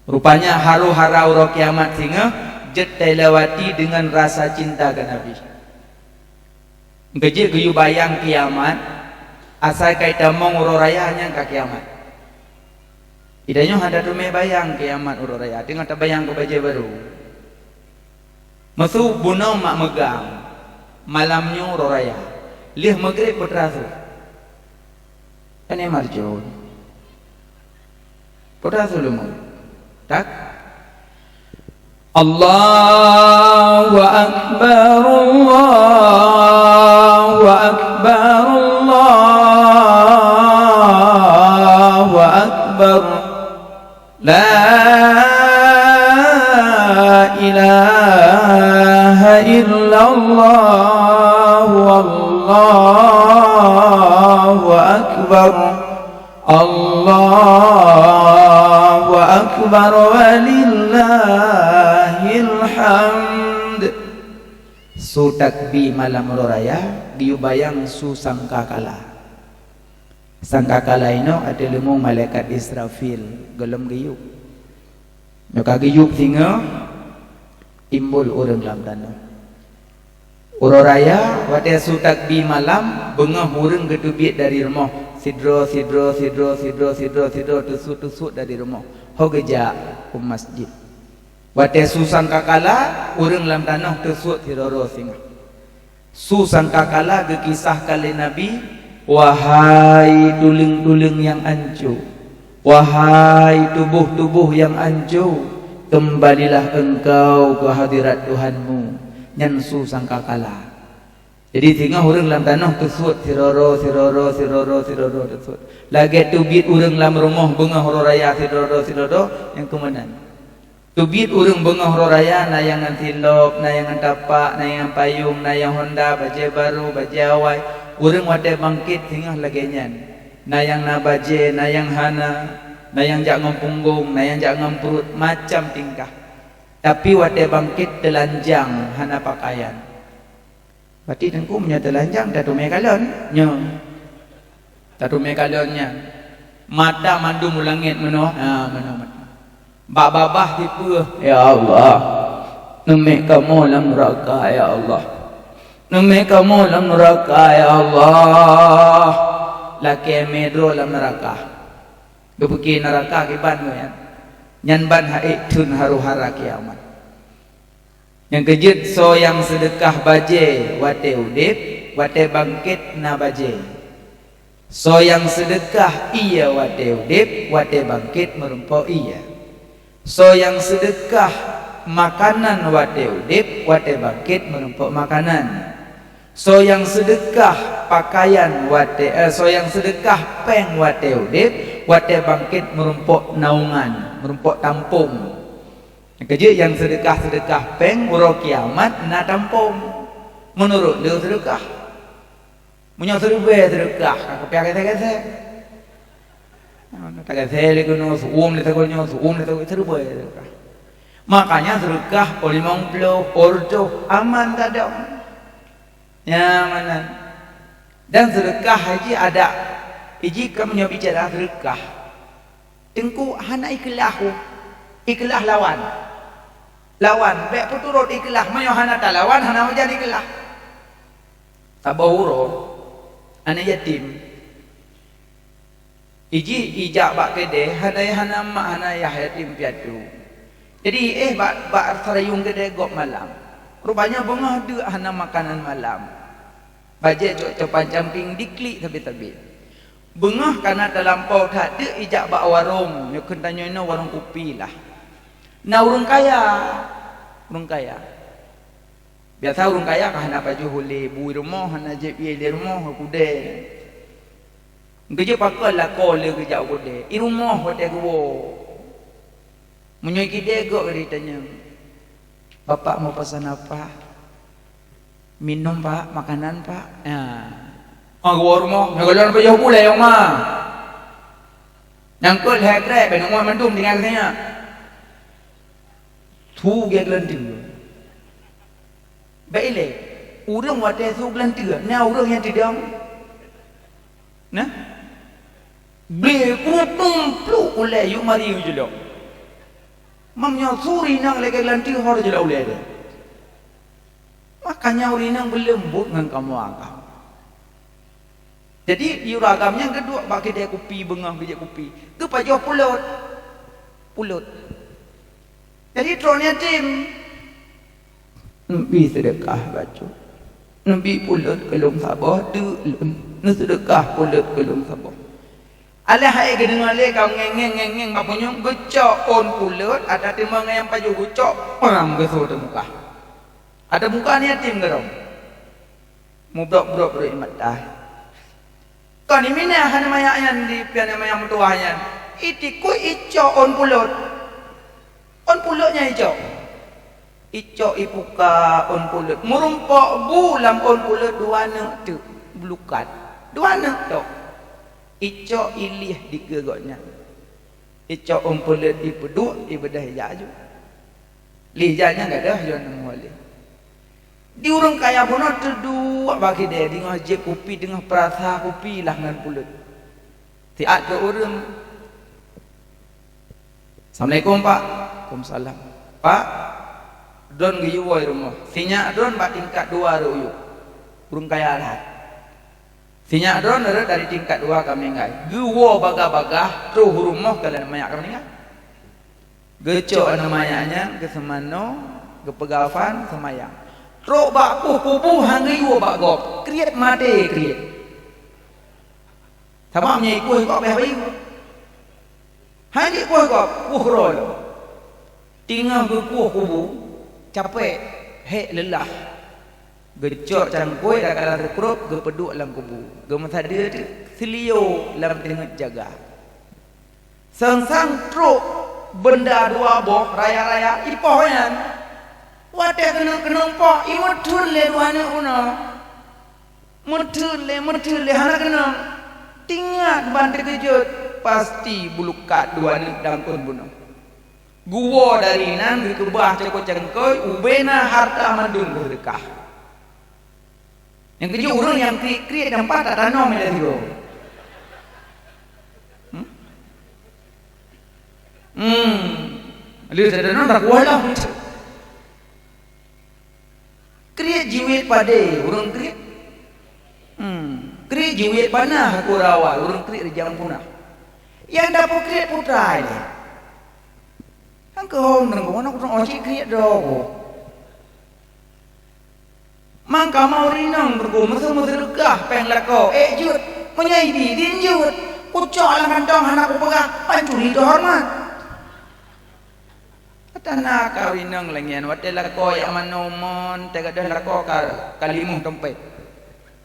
Rupanya haru-hara uroe kiamat singoh jeuet tailewati deungon rasa cinta keu Nabi. Geujeuet geuyue bayang kiamat, asai ka itamong uroe raya nyan ka kiamat. Itanyoe hana teumé bayang kiamat uroe raya, teungoh tabayang keu bajée barô. Meusu bunoe mak meugang, malam nyoe uroe raya, lheueh meugreb peue teurasu. Kan marjôn. Peue teurasu leumo. Tak? Allahu Akbar, Allahu Akbar, Allahu Akbar. La ilaha illallah, wallahu akbar. Allahu akbar walillahil hamd. Su takbi malam uroe raya, geuyue bayang su sangkakala. Sangkakala inoe ateueh leumô malaikat Israfil gohlom geuyueb. Nyoe ka geuyueb singoh, timbul ureuëng lam tanoh. Uroe raya, watée su takbi malam, beungoh ureuëng geuteubiet dari rumoh, sidroe, sidroe, sidroe, sidroe, sidroe, sidroe, teusuet-teusuet dari rumoh, ho geujak u masjid. Watée su sangkakala, ureuëng lam tanoh teusuet sidroe-droe singoh. Su sangkakala geukisahkan lé Nabi, "Wahai tuleueng-tuleueng nyang anco, wahai tuboh-tuboh nyang anco, keumbalilah engkau keu hadirat Tuhanmu." Nyan su sangkakala. Jadi singoh ureuëng lam tanoh teusuet sidroe-droe, sidroe-droe, sidroe-droe, sidroe-droe teusuet. Lagée teubiet ureuëng lam rumoh beungoh uroe raya sidroe-droe, sidroe-droe, nyang keu meunan. Teubiet ureuëng beungoh uroe raya, na nyang ngon silop, na nyang ngon tapak, na nyang ngon payong, na nyang Honda, bajée barô, bajée awai. Ureuëng watée bangket singoh lagée nyan. Na nyang na bajée, na nyang hana, na nyang jak ngon punggong, na nyang jak ngon pruet, macam tingkah. Tapi watée bangket teulanjang hana pakaian. Berarti teungku meunyoe teulanjang, tateumé kalon. Nyoe. Tateumé kalon nyan. Mata mandum u langét meunoe. Ha, meunoe mata. Bak babah sipeue, "Ya Allah, neumé kamoe lam neuraka, ya Allah. Neumé kamoe lam neuraka, ya Allah." Lakée mé droe lam neuraka. Geupike neuraka kiban nyan. Nyan ban hai theun haru-hara kiamat. Nyang keujeuet, soe nyang seudeukah bajée watée udeb, watée bangket na bajée. Soe nyang seudeukah ié watée udeb, watée bangket meurumpok ié. Soe nyang seudeukah makanan watée udeb, watée bangket meurumpok makanan. Soe nyang seudeukah pakaian watée, eh, soe nyang seudeukah péng watée udeb, watée bangket meurumpok naungan, meurumpok tampông. Nyang keujeuet, nyang seudeukah-seudeukah péng uroe kiamat na tampông. Meunurot lé seudeukah. Meunyoe siribée seudeukah, ka kupiah gesée-gesée. Tagesée lé keunoe, seuuem lé sagoe nyoe, seuuem lé sagoe, siribée seudeukah. Makanya seudeukah, oh limong ploh, oh reutôh, aman tadong. Nyan meunan. Dan seudeukah haji adak, iji ka meunyoe bicara seudeukah. Teungku hana ikhlaih, ikhlaih lawan. Lawan, bék peuturot ikhlaih, meunyoe hana talawan, hana meujan ikhlaih. Saboh uroe, aneuk yatim. Iji ijak bak keudè, hana, hana mak, hana yah, yatim piatu. Jadi, eh, bak, bak sarayong keudè gob malam. Rupanya beungoh deuk hana makanan malam. Bajée cok copan camping diklik sabe-sabe. Beungoh kana talampau that deuk ijak bak warong, nyoe kheun tanyoe inoe warong kupi lah. Na ureuëng kaya, ureuëng kaya. Biasa ureuëng kaya ka hana pajoh ulée, bui rumoh, hana jieb ié lé rumoh, keudè. Geujeuet pakon lakoe lé geujak u keudè, i rumoh watée geuwoe. Meunyoe i keudè gok geutanyong, "Bapak mau pesan apa? Minum, Pak? Makanan, Pak?" Ya. Ah, geuwoe rumoh, nyoe gohlom pajoh bulée, Oma. Nyang keuet lhée krek, bèk neumuat mandum tinggai keu sinyak. Su gét leunteu. Bèk ilée, ureuëng watée su geulanteue, na ureuëng nyang teudong? Nah? Blé krutung pluk ulée yue mari yue jeulok. Meunyoe su rinang lagée geulanteue, ho jeulok ulée deh. Makanya ureuëng inong beuleumbot ngon kamoe agam. Jadi, di ureuëng agam nyan geuduek bak keudè kupi, beungoh geujak kupi. Geupajoh pulot. Pulot. Jadi, droeneuh yatim. Neubi seudeukah bacut. Neubi pulot keu lôn saboh, deuk lôn. Neuseudeukah pulot keu lôn saboh. Alah hai geudeungoe lé ka ngeng-ngeng, ngeng-ngeng bak punyueng, geucok ôn pulot, ata teuma ngon nyang pajoh geucok, pam, geusoe teumukah. Ata muka ni yatim keudroe. Mubrok-brok brok ié mata. Kon imina hana mayak nyan di pian nyang mayak meutuwah nyan. Itikui icok ôn pulot. Ôn pulot nyan icok. Icok ipuka ôn pulot. Meurumpok bu lam ôn pulot dua neuk teuk. Bulukat. Dua neuk tok. Icok ilieh dikeue gobnyan. Icok ôn pulot ipeuduek, ibeudoh ijak aju. Lé ijak nyan gadôh yon nemu lé. Di ureuëng kaya bunoe teuduek bak kidée deungoe jép kupi, deungoe peurasa kupi lah ngon pulot. Siat keu ureuëng. "Assalamualaikum, Pak." "Waalaikumsalam." "Pak, droen geuyue rumoh. Sinyak droen bak tingkat dua rot uyuek." Ureuëng kaya that. "Sinyak droen rot dari tingkat dua ka meuninggai." Geuwoe bagah-bagah, troh rumoh keu lôn mayak ka meuninggai. Geucok aneuëk manyak nyan, geuseumanoe, geupeugafan, seumayang. Trok bak kueh kubu han geuyue bak gob, kriet maté kriet. Sabab meunyoe ikueh gob beh bayeue. Han jikueh gob, kueh roh lom. Teungoh geukueh kubu, capek, hék, leulah. Geucok cangkôi dakala seukrop, geupeuduek lam kubu. Geumeusadeue teuk, seulio lam teungeut jaga. Sang-sang trok beunda dua boh raya-raya ipoh nyan. Watée keuneuk-keuneuk poh, imeutheun lé dua aneuk bunoe. Meutheun lé, meutheun lé, hana keunong. Tingat ban teukeujot, pasti bulukat dua aneuk dangkon bunoe. Geuwoe dari nan geukeubah cangkôi-cangkôi, ubena harta mandum geuseudeukah. Nyang keujeuet ureuëng nyang kriet-kriet dan pat tatanom ilée sigoe. Hmm? Hmm. Lheueh tatanom takuah lom. Kriet jiwiet padé ureuëng kriet. Hmm. Kriet jiwiet panah kurawa ureuëng kriet rijang punah. Nyang dapur kriet putra ilée. Kan keuhong nanggroe na kutong oci kriet droe. Mangka mau rinong beureugu meuseue-meuseue leugah péng lakoe, ék jeuet, meunyoe ibi, din jeuet, kucok lam kantong hana kupeugah, pancuri teuhoreumat. Ata na ka rinong lagée nyan, watée lakoe jak manoe mon, teugadôh lakoe ka, ka limoh tompét.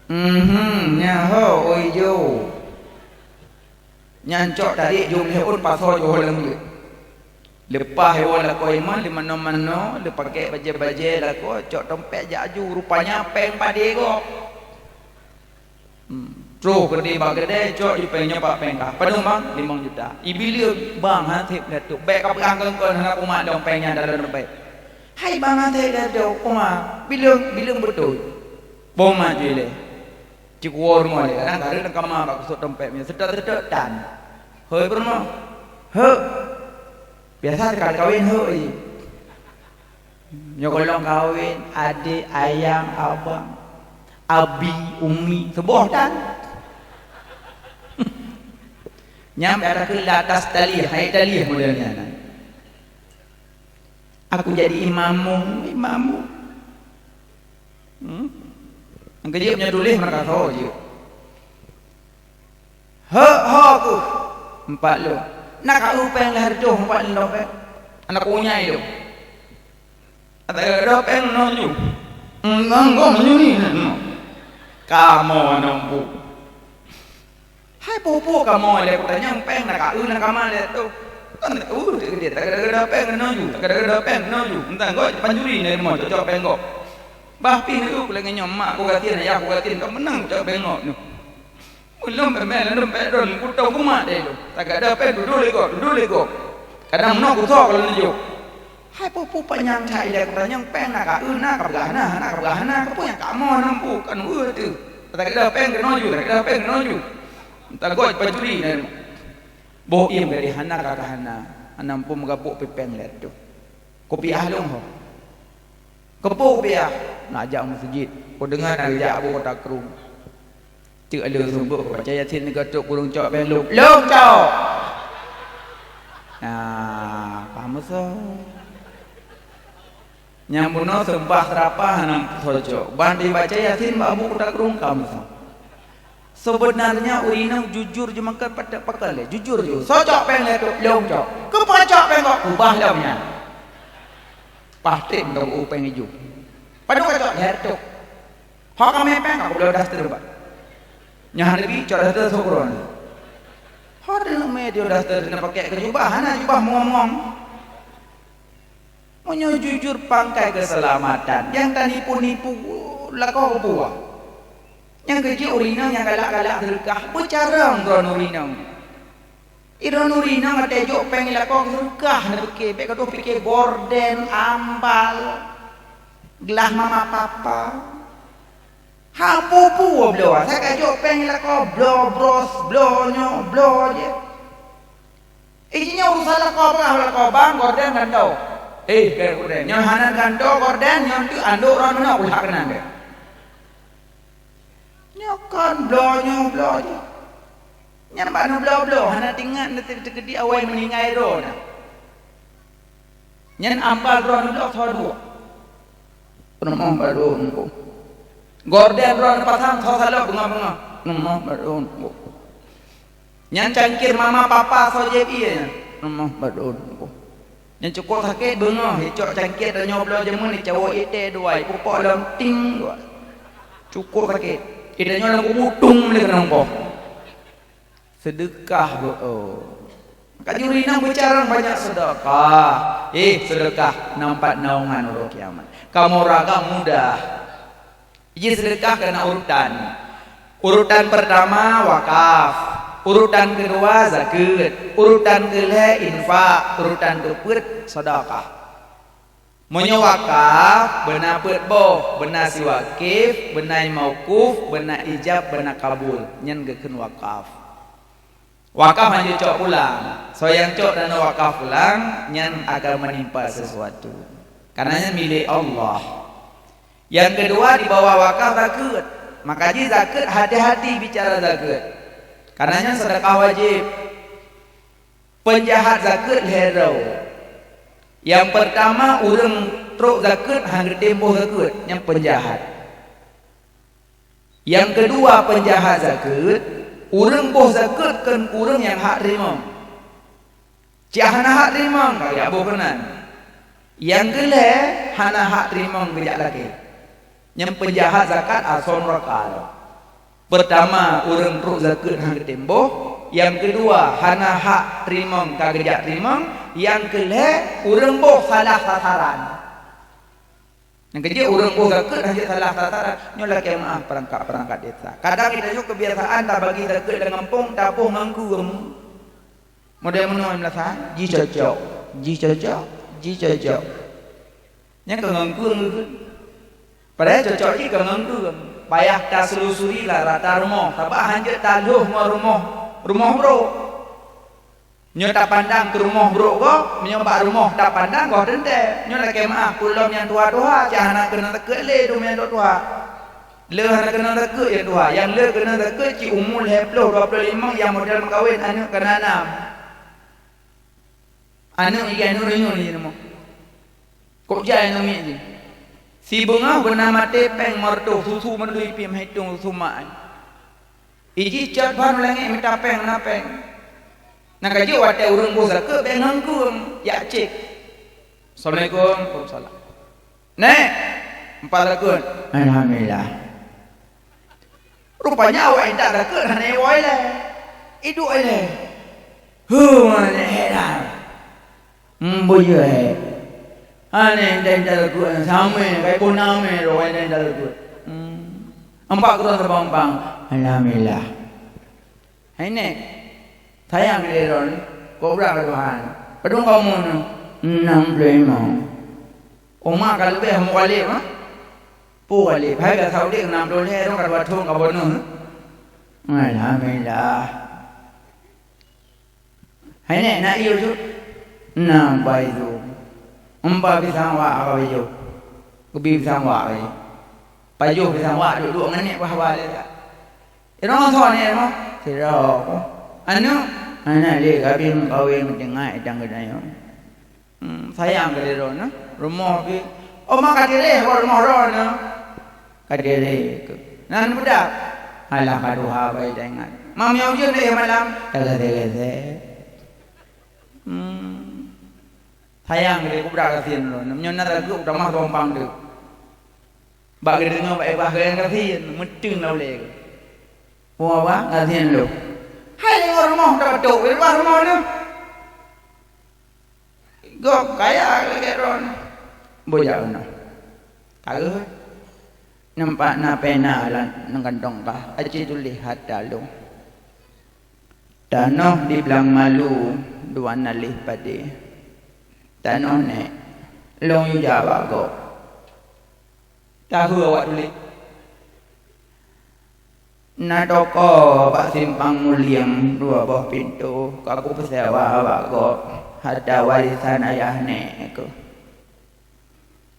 Mhm, nyaho, oi jo. Nyan cok tarék jom lhée ôn pasoe jiwoe lam jeuet. Leupah iwoe lakoe iman, leumanoe-manoe, leupakée bajée-bajée lakoe, cok tompét jak aju, rupanya péng padé gob. Hmm. Troh keudeh bak keudè, cok ju péng nyoe pat péng kah. Padub bang? Limong juta. Ibi leueng, bang, han sép lé tu. Bék kapeugah keu kon hana kumat dong péng nyan dalam dompet. Hai bang, han sép lé tu, kumat. Bileueng, bileueng beutôi. Boh mat ju ilée. Cit kuwoe rumoh lé, kadang ka rhot lam kama bak kusok dompet nyoe, seutôt-seutôt tan. Hôi peurumoh. Heuek. Biasa sekali kawin heuek jih. Nyoe gohlom kawin, adek, ayang, abang, abi, umi, seuboh tan. Nyan bèk takheun lam atas tali, hai tali model nyan. Aku jadi imamu, imamu. Hmm? Nyang keujeuet nyoe tuléh meukaso jeuet. Heuek ho keuh empat lôn. Na ka eu péng lhèe reutôh empat lôn péng. Aneuk kunyai lôn. Ata gadôh péng nyoe ju. Nang gom nyuni nyoe. Kamoe nong bu. Hai pupu kamoe lé kutanyong péng na ka eu na kama lé tu. Kan eu teuh geude tagada-gada péng nyoe ju, tagada-gada péng nyoe ju. Entang gok pancuri nyoe rumoh cocok péng gok. Bah pih neu ku lagèe nyoe mak ku gasien, ayah ku gasien, ka meunang cok péng gok nyoe. Ulôn peumen lôn peuet lôn kutông kumat lé lôn. Tagada péng dudoe lé gok, dudoe lé gok. Kadang meunoe kusoe ka lôn neujok. Hai peue-peue panyang that ilèe kutanyong péng na ka eu na ka peugah na, hana ka peugah hana, keupeue nyang kamoe nam pu ka nu eu teuh. Tagada péng keunoe ju, tagada péng keunoe ju. Tagoe pancuri na. Boh iem gadeh hana ka ka hana, hana muphom meugabuk pih péng lé teuh. Kupiah lôn ho. Keupeue kupiah? Nak jak meuseujid. Kudeungo na geujak Abu Kota Krueng. Teuk lôn seumeubeuet baca Yasin nibak trok kureueng cok péng lôn. Lôn cok! Nah, paham meusoe. Nyang bunoe seumpah seurapa hana soe cok. Ban jibaca Yasin bak buku takrong ka meusa. Sebenarnya ureueng inong jujur jeumakan patak pakon lé. Jujur ju. Soe cok péng lé tok, lôn cok. Keupeue cok péng kok? Ubah lom nyan. Pah tem tong u péng iju. Padub ka cok lhèe reutôh. Ho ka mè péng, ka bloe daster bak. Nyan hana bi cok daster sokron. Ho teuneuk mè dio daster na pakai keu jubah, hana jubah mongom-mongom. Meunyoe jujur pangkai keuseulamatan, nyang tanipu-nipu lakoe buah. Nyang keujeuet ureueng inong nyang galak-galak seudeukah, beucarông droeneuh ureueng inong. Droeneuh ureueng inong watèe jok péng lakoe seudeukah neupiké, bèk gadoh piké gorden, ambal, glah mama papa. Hana peue-peue bloe, asai ka jok péng lakoe bloe bros, bloe nyoe, bloe jih. Eh, jih nyoe urusan lakoe peugah, lakoe bank, gorden gantoe. Eh, keu gorden. Nyoe hana gantoe gorden, nyoe tu andok droeneuh meunoe ulah keunan deh. Nyoe kon bloe nyoe bloe jih. Nyan bak nyoe bloe-bloe, hana teuingat na teukeudi awai meuninggai droe na. Nyan ambal droeneuh bloe soe duek. Rumoh bak droeneuh. Gorden droeneuh pasang soe salop beungoh-beungoh. Rumoh bak droeneuh. Nyan cangkir mama papa soe jieb ié nyan. Rumoh bak droeneuh. Nyan cukôp sakét beungoh, icok cangkir tanyoe bloe jameun, icawoe ié teh dua, ipupok lom ting dua. Cukôp sakét. Itanyoe lam kubu tung lé keunong poh. Seudeukah beu-o. Ka juri na beucarông banyak seudeukah. Eh, seudeukah nampat naungan uroe kiamat. Kamoe raga mudah. Jih seudeukah keu na urutan. Urutan peurtama wakaf, urutan keudua zakeuet, urutan keulhèe infak, urutan keupeuet seudeukah. Meunyoe wakaf, beuna peuet boh, beuna siwakif, beuna mauquf, beuna ijab, beuna kabul, nyan geukheun wakaf. Wakaf hanjeuet cok pulang. Soe nyang cok tanoh wakaf pulang, nyan akan meunimpa sisuatu. Kareuna nyan milék Allah. Nyang keudua, di bawah wakaf zakeuet. Maka jih zakeuet, hati-hati bicara zakeuet. Kareuna nyan seudeukah wajéb. Peunjahat zakeuet lhèe droe. Nyang peurtama, ureueng trok zakeuet han geutem boh zakeuet, nyan peunjahat. Nyang keudua, peunjahat zakeuet, ureueng boh zakeuet keu ureueng nyang hak teurimong. Cit hana hak teurimong, ka geujak boh keunan. Nyang keulhèe, hana hak teurimong geujak lakèe. Nyan peunjahat zakat asoe nuraka. Peurtama, ureueng trok zakeuet han geutem boh. Nyang keudua, hana hak teurimong ka geujak teurimong. Nyang keulhèe, ureueng boh salah sasaran. Nyang keujeuet ureueng boh zakeuet han jeuet salah sasaran. Nyoe lakèe meu'ah peurangkat-peurangkat desa. Kadang geutanyoe keubiasaan tabagi zakeuet lam gampông, taboh ngon keueng. Model meunoe meulasa, jih cocok, jih cocok, jih cocok. Nyan keu ngon keueng geukheun. Padahai cocok jih keu ngon keueng. Payah taselusuri lah rata rumoh, sabab han jeuet talhôh ngon rumoh, rumoh brôk. Nyoe tapandang keu rumoh brôk gob, meunyoe bak rumoh tapandang goh teuntèe. Nyoe lakèe meu'ah, peue lom nyang tuha-tuha, cit hana keuneuk zakeuet lé dum nyang tuha. Le hana keuneuk zakeuet nyang tuha, nyang le keuneuk zakeuet cit umu lhèe ploh, dua ploh limong nyang model meukawen aneuk ka na nam. Aneuk jih aneuk reunyeun jih nyoe. Kok jai aneuk miet jih. Sibeungoh beuna maté péng meureutoh, susu mandum ipiem, hitông susu mak. Ijih cot ban u langét mita péng, na péng. Na ka jeuet watèe ureueng boh zakeuet bèk ngon keueng, jak cék. Assalamualaikum. Waalaikumsalam. Nèk, empat zakeuet. Alhamdulillah. Rupanya awak intat zakeuet hana iwoe lé. Iduek lé. Huh, nèk heran. Hmm, bujur, eh. Aneh, dan dalam gua samé, kai pun amé, roh dan dalam gua. Hmm. Empat keudroe sabang-bang. Alhamdulillah. Hai nèk. Sayang keu droen. Kobra keu Tuhan. Padum kamu nyoe? Enam puluh lima. Uma ka leubeh mu kalib, ha? Pu kalib. Hai ka Saudi enam puluh lhèe, ka dua thôn ka bonus. Alhamdulillah. Hai nèk, na ié ju? Na, empa ié ju. Empa pisang wak ka ié ju. Geubi pisang wak ka ié. Pajoh pisang wak duek-duek ngon nèk bah wak lé. Inong soe nèk mo? Sidroe. Aneuk? Aneuk lé, ka bi meukawen meuteungat idang geutanyoe. Hmm, sayang keu droeneuh. Rumoh pih Oma ka tireh, rumoh droeneuh ka tireh. Nan budak, alah ka tuha bai taingat. Mam nyang ujeuen lé malam, tageusé-geusé. Hmm. Sayang lé kubra gasien lôn. Meunyoe na ragu utamah tompang tu. Bak geudeungoe bak ibah geuyan gasien, meuteung lam ulée. Wah, wah, gasien lôn. Hai deungoe rumoh tabatok, ibah rumoh tu. Gob kaya lagée droen. Bujak unoe. Ka geuh. Nampak na pena lam kantong kah, aci tuléh hata lôn. Tanoh di Blang Malu dua naléh padé. Tanoh nèk, lôn yue jak bak gob. Tahu awak tuléh. Na toko bak Simpang Mulieng dua boh pintoe, ka kupeusewa bak gob, hata warésan ayah nèk keuh.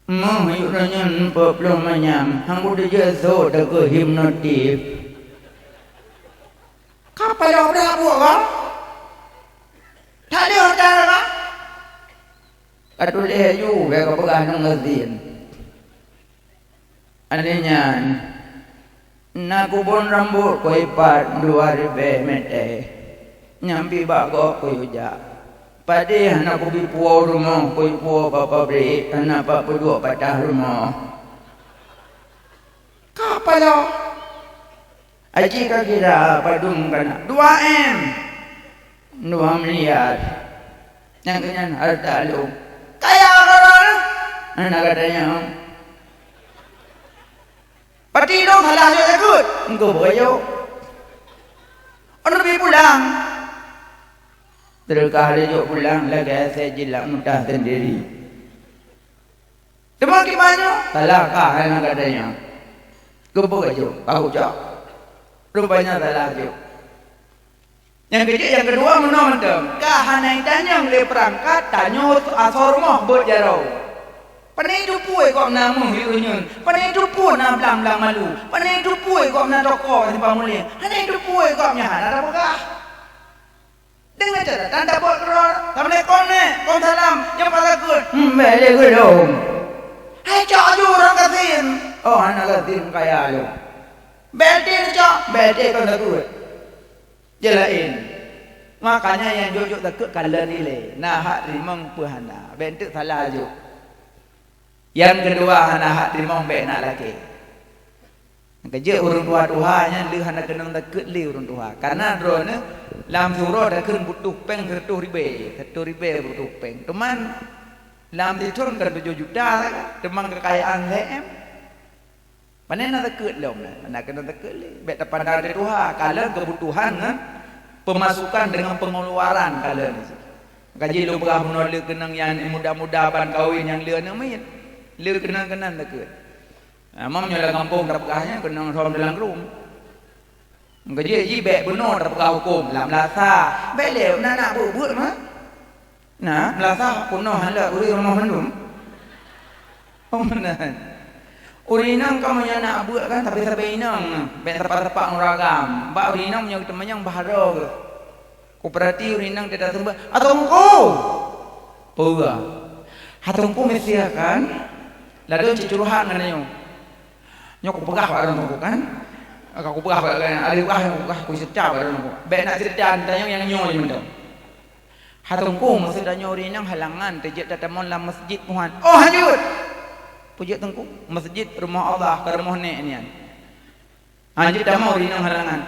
Meuh yue nyan peuet ploh manyam, han kuteujeuet sot takeuh hipnotis. Ka payah brat buet ka? That lé hotel ka? Ka tuléh laju, bèk kapeugah ngon gasien. Aneuëk nyan, na kubon rambot keu ipat dua ribèe mètè. Nyang pih bak gob kuyue jak. Padé hana kubi puwoe rumoh, kuyue puwoe bak pabrék, hana pat peuduek patah rumoh. Ka paloe. Aci ka kira padum kana. Dua M. Dua miliar. Nyang keu nyan hareuta lôn. Kaya keudroe. Hana gata nyang. Pati lôn salah jok takeuet. Engkau beujok. Ôn leubeh pulang. Teureukah lé jok pulang lagèe asèe jilak mudah sendiri. Teuma kiban nyoe, salah kah hana gata nyoe. Keupeue ka jok? Ka kujok. Rupanya salah jok. Nyang keujeuet nyang keudua meunoe mantong, ka hana itanyong lé peurangkat tanyoe asoe rumoh beuet jaroe. Pane teupeue gobnyan meuh di ureueng nyoe? Pane teupeue na blang-blang malu? Pane teupeue gobnyan toko di Simpang Mulieng? Hana teupeue gobnyan hana tapeugah. Deungon catatan dapot keudroe, "Assalamualaikum, Nek." "Waalaikumsalam." "Nyoe pakat keuh?" "Hmm, bèk lé gohlom." Hai cok aju ureueng gasien. Oh, hana gasien kaya lom. "Bèk lé cok, bèk lé kon takeuet." Jeuet laén. Makanya nyang jok-jok takeuet kalon ilée. Na hak teurimong peue hana. Bèk enteuk salah jok. Nyang keudua hana hak teurimong bèk na lakée. Keujeuet ureueng tuha-tuha nyan lé hana keunong takeuet lé ureueng tuha. Kareuna droeneuh lam siuroe takheun butuh péng sireutoh ribèe, sireutoh ribèe butuh péng. Teuma lam sithon kan tujoh juta, teuma keukayaan C M. Pane na takeuet lom, na keunong takeuet lé. Bèk tapandang teutuha, kalon keubutuhan ngon peumasukan deungon peungeuluaran kalon. Gaji lôn peugah bunoe lé keunong nyang muda-muda ban kawen nyang lé aneuk miet. Lé keunong-keunong takeuet. Among nyoe lam gampông tapeugah nyan keunong lhom dalam rum. Meukeujeuet jih bèk bunoe tapeugah hukôm lam meulasa. Bèk lé na nak beuet-beuet mah. Na meulasa peunoh lé ureueng rumoh mandum. Oh meunan. Ureueng inong kamoe nyan nak beuet kan sabe-sabe inong. Bèk tepak-tepak ureueng agam. Bak ureueng inong meunyoe teumanyong bah droe geuh. Kupeurati ureueng inong teuka seumeubeuet, "Ateueh Teungku!" Peue? "Ateueh Teungku miseue kan? Ladôm cit curhat ngon nyoe." Nyoe kupeugah bak droeneuh kan? Ka kupeugah bak droeneuh, ada peugah nyang kupeugah, kuceurita bak droeneuh. Bèk nak ceurita, tanyong nyang nyoe je mantong. "Ateueh Teungku, maksud tanyoe ureueng inong halangan teujeuet tatamong lam meuseujid Tuhan." "Oh, hanjeuet!" "Peue jeuet Teungku?" "Meuseujid rumoh Allah, ka rumoh nèk nyan. Hanjeuet tamong ureueng inong halangan."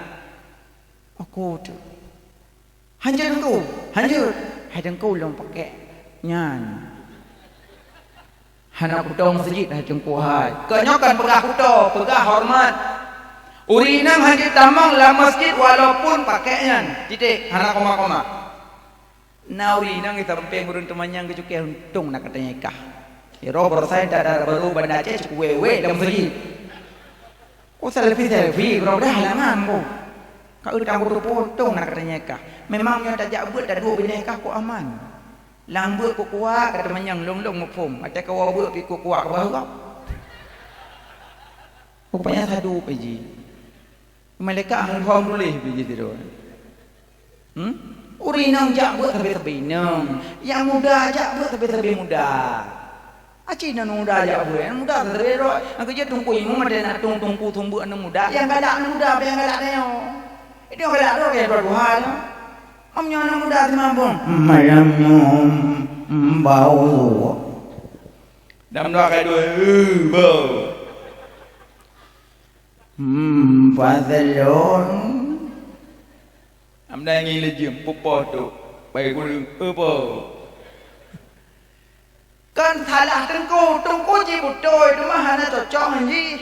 "Aku tu." "Hanjeuet Teungku, hanjeuet." "Hai Teungku, lôn pakèk nyan." "Hana kuto meuseujid hai Teungku hai." Keu nyoe kon peugah kuto, peugah horeumat. Ureueng inong hanjeuet tamong lam meuseujid walaupun pakèk nyan. Titik, hana koma-koma. Na ureueng inong di sampéng ureueng teumanyong geucukèh, untông na katanya i kah. Di roh baroesa that-that barô Banda Aceh cukôp wèe-wèe lam meuseujid. Ku selfie-selfie, ku roh dah halangan ku. Ka eu tang ku teupeu untông na katanya i kah. Memang nyoe tajak beuet taduek binéh kah ku aman. Lam beuet ku kuat, ka teumanyong lôn-lôn muphom. Watèe kawoe beuet pih ku kuat, ka bahua. Rupanya sadup jih. Malaikat hom tuléh pih jih sidroe. Hmm? Ureueng inong jak beuet sabe-sabe inong. Nyang muda jak beuet sabe-sabe muda. Aci na aneuk muda jak beuet, aneuk muda sabe droe. Nyang keujeuet Teungku Imum ada nak tueng Teungku seumeubeuet aneuk muda, nyang galak aneuk muda, nyang galak tanyoe. Itu nyang galak droe, ya dua-dua nyoe. Am nyoe aneuk muda teuma bong. Malam nyoe, mm, bau. Dam dua kai dua, eh, bau. Hmm, pasalon. Am dai ngi lejeuem, pupoh tu. Bai gureueng, eh, bau. Kan salah teungku, teungku jih beutôi, teuma hana cocok ngon jih.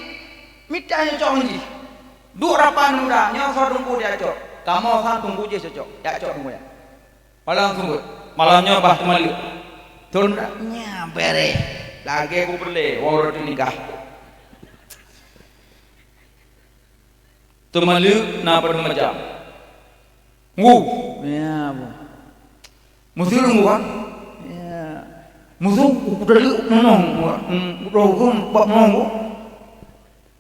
Mita cocok ngon jih. Duek rapan muda, nyoe soe teungku jak cok. Kamoe sang teungku jih cocok, jak cok teungku nyan. Malam sunggut, malam nyoe bah teumaleuek. Thon nya bereh. Lagèe ku peureulèe, woe rot nikah. Teumaleuek na padum macam. Ngu. Ya, bu. Musu ngu kan? Ya. Musu ku taleuek nonong. Hmm, ku taleuek bak nonong, bu.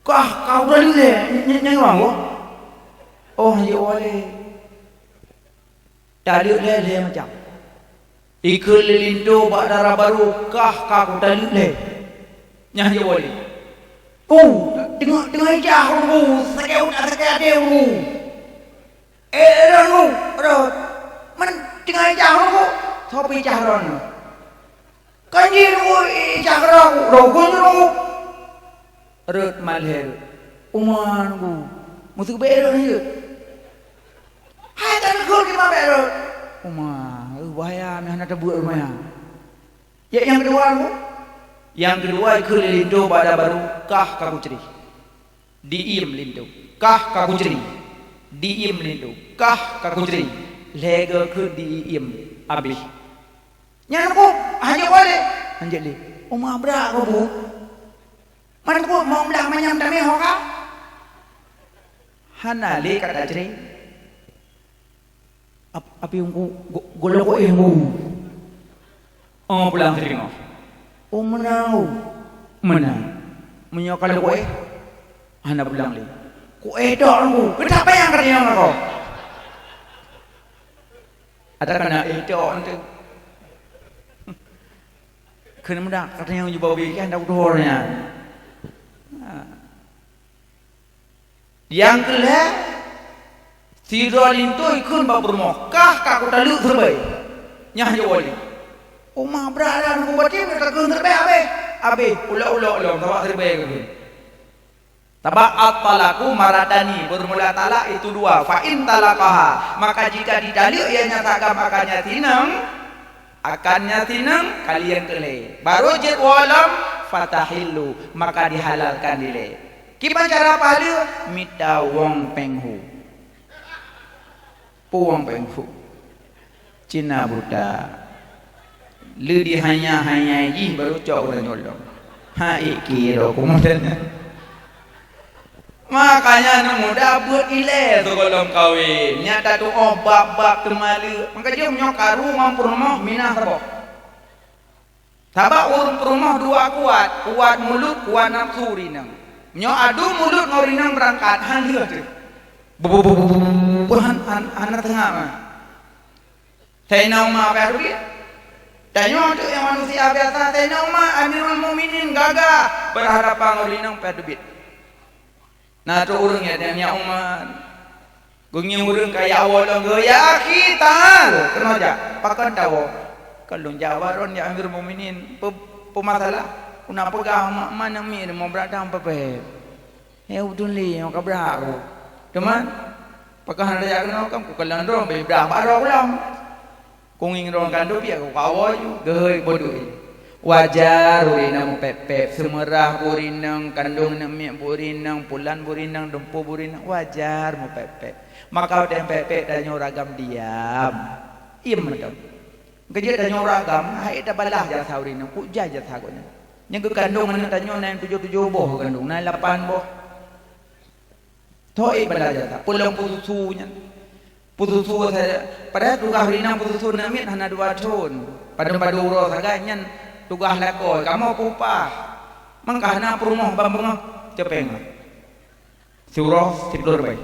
Kah, kah ku taleuek lé, ny-, ny-, nyan, bu. Oh, ya, boleh. Taleuek lé lhèe macam. Ikheun lé linto bak dara barô, kah ka kutaleuek lé. Nyan jaweueb lé. Uh, teungoh, teungoh ijak ureueng, sakét utak, sakét até ureueng. Eh, rot, rot. Man teungoh ijak ureueng, soe pih ijak rot? Kan jih nunggu ijak rot, rot gon nunggu. Rot malhé rot. Uma nunggu. Meuteubèk rot nyoe. Hai ka neukheun kiban bèk rot. Uma, euh, bahaya meuh hana tabeuet rot maya. Ya, nyang keudua nunggu. Nyang keudua ikheun lé linto bak dara barô, kah ka kucré. Diem linto, kah ka kucré. Diem linto, kah ka kucré. Lhèe go kheun diem abéh. Nyan nunggu, hanjeuet lé. Hanjeuet lé. Uma brat kah bu. Man teupeu mong blah manyam tamé ho ka? Hana lé ka tacré. Ap-, api ungku go-, golok éh ungku. Oh, pulang teurimong. Oh, meunan ungku. Meunan. Meunyoe ka lok éh, hana pulang lé. Ku éh dok ungku. Keutak payang ka tanyong lakoe. Ata kana éh dok ente. Keuneuk meudak ka tanyong jubah bih kan dak utoe nyan. Ha. Nyang keu lhèe, sidroe linto ikheun bak peurumoh, kah ka kutaleuek siribèe. Nyan jaweueb lé. Uma brat dah nunggu batim ka kheun siribèe abéh. Abéh, ulok-ulok lom, sabab siribèe ka kheun. Sabab at-talaqu maratani, bermula talak itu dua. Fa in talaqaha, maka jika ditaleuek ianya sagam akan nyan sineueng, akan nyan sineueng, kali nyang keu lhèe. Barô jeuet woe lom, fatahillu, maka dihalalkan dilèe. Kiban cara pahala, mita wong péng hu. Peue wong péng hu. Cina buta. Lé dihanya-hanya jih barô cok ureueng nyolong. Ha, ik kiro keumudian. Makanya aneuk muda beuet ilèe sigohlom kawen. Nyan tatu'oh bab-bab teumaleuek. Maka jeuem nyoe karu ngon peurumoh minah saboh. Sabab ureueng peurumoh dua kuat, kuat mulut, kuat nafsu rineueng. Nyoe adu mulut ngon rineueng beurangkat, han lheueh teuh. Bu-, bu-, bu-, bu-, bu-, bu-, han, han, hana teungoh mah. Saidina Umar payah teubiet. Tanyoe teuh nyang manusia biasa, Saidina Umar Amirul Mukminin gagah, berhadapan ngon rineueng payah teubiet. Na trok ureueng ya, "Ya Umar." Geungieng ureueng ka ya woe lom, "Ya akhi, ta'al." Keunoe jak. Pakon tawoe? "Ka lôn jak bak droen ya Amirul Mukminin. Pe-, peumasalah? Ku na peugah ma, ma namiet mo brat dang pepet. He udun li, nyang ka brat ku. Teuma, pakon hana jak keunoe kam, ku kalon droen, brat bak droe ulôn." Kungieng droen kandong piak ku kawoe ju, geuhôi bodoh. Wajar ureueng inong meupék-pék, seumeurah bu rineueng, kandong neuk miet bu rineueng, pulan bu rineueng, dumpeue bu rineueng, wajar meupék-pék. Maka watèe meupék-pék tanyoe ureueng agam diam. Iem mantong. Keujeuet tanyoe ureueng agam, hai tabalah jasa ureueng inong, kujai jasa gobnyan. Nyang geukandong aneuk tanyoe na nyang tujoh-tujoh boh geukandong, na lapan boh. Toh, eh, bala jasa. Peulom peususu nyan. Peususu saja. Padahai tugaih ureueng inong peususu neuk miet hana dua thon. Padum-padum uroe sagai nyan tugaih lakoe. Kamoe peuupah. Mangka hana peurumoh ban beungoh. Ceupeng lah. Siuroe siplôh ribèe.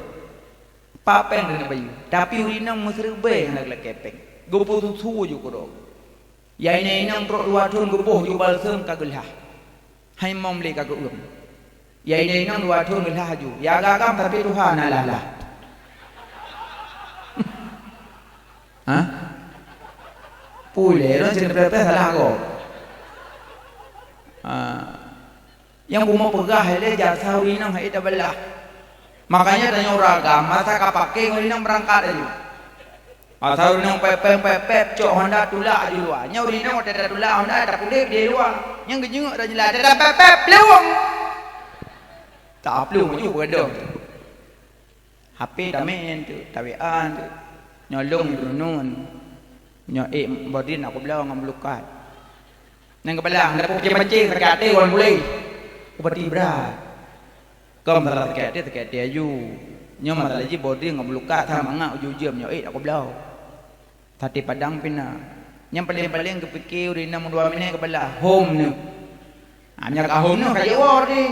Pat péng keuneuk bayeue. Tapi ureueng inong meusiribèe hana geulakèe péng. Geupeususu ju keudroe. Ya inong-inong trok dua thon geuboh ju balsem ka geulhah. Hai mom lé ka geuuem. Ya inong-inong dua thon geulhah ju. Ya agam-agam tapi tuha na lah-lah. Hah? Pulé ron sini pepeh salah ko. Ah. Nyang bumoe peugah lé jasa ureueng inong hai tabeulah. Makanya tanyoe ureueng agam masa ka paké ngon inong beurangkat laju. Masa ureueng inong pepeng pepep cok honda tulak di luwa. Nyoe ureueng inong watée tatulak honda tapuléh di luwa. Nyang geujeungok dan jeulaih tatap pepep lewong. Tak plueng maju begadang. H P tamén tu, tawean tu. Nyolong droeneuh. Nyoe ék bodin aku bloe ngon meulukat. Nyang keubalah, hana peue pancing-pancing sakét até wan bulèe. Ubati brat. Keu masalah sakét até, sakét até aju. Nyoe masalah jih bodin ngon meulukat sama mangat ujeue-ujeue nyoe ék aku bloe. Saté padang pih na. Nyang paleng-paleng geupike ureueng inong dua minèt keubalah, hom neuh. Ha, meunyoe ka hom neuh ka jiwoe deh.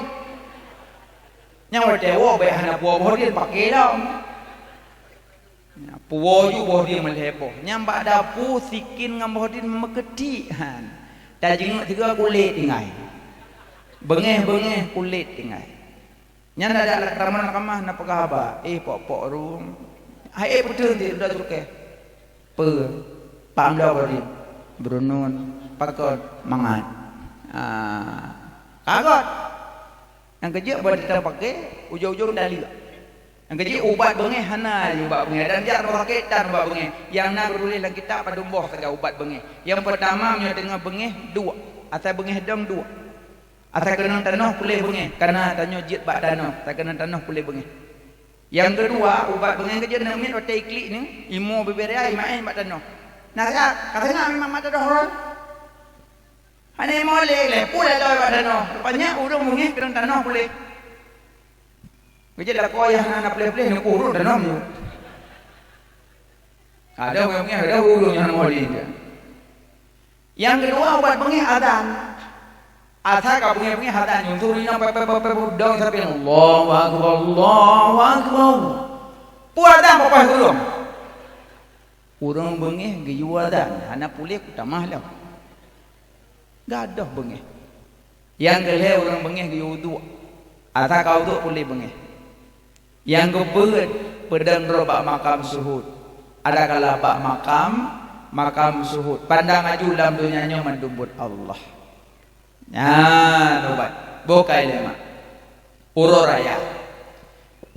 Nyang watèe woe bèk hana puwoe boh dien paké lom. Puwoe ju boh dien meulhèe boh. Nyang bak dapu sikin ngon boh dien meukeutik han. Tajeungok sigoe kulét tinggai. Beungéh-beungéh kulét tinggai. Nyan adak lam kamar na peugah haba, "Eh, pok-pok rueng. Hai, eh, peue teuh di udah sukée?" "Peue?" "Pam dah bari." "Beureunon." "Pakon?" "Mangat." Ah, kagot. Nyang keujeuet buet teuh paké, ujong-ujong daleuek. Nyang keujeuet ubat beungéh hana ubat beungéh. Dan jak rumah sakét tan ubat beungéh. Nyang na geutuléh lam kitab padum boh sagai ubat beungéh. Nyang peurtama, meunyoe teungoh beungéh, duek. Asai beungéh dong, duek. Asai keunong tanoh puléh beungéh, kana tanyoe jeuet bak tanoh, asai keunong tanoh puléh beungéh. Nyang keudua, ubat beungéh keujeuet neuk miet watèe iklik nyoe, imo bibiré ai maén bak tanoh. Nah, ya, ka teunak memang mata doh. Hana imo lé, lé, puléh lom bak tanoh. Rupanya ureueng beungéh keunong tanoh puléh. Keujeuet lakoe nyang hana puléh-puléh neuk ureueng tanoh nyoe. Ada beungéh, ada ureueng nyang hana molin. Nyang keudua ubat beungéh azan. Asai ka beungéh-beungéh azan nyoe, suruh inong pep, pep, pep, pep, dong sampai Allahu Akbar, Allahu Akbar. Peue azan papa ureueng? Ureueng beungéh geuyue azan, hana puléh kutamah lom. Gadoh beungéh. Nyang keulhèe ureueng beungéh geuyue uduk. Asai ka uduk puléh beungéh. Nyang keupeuet, peudong droe bak makam syuhud. Adakala bak makam, makam syuhud. Pandang aju lam donya nyoe mandum buet Allah. Nyan ubat. Boh kai lé mak. Uroe raya.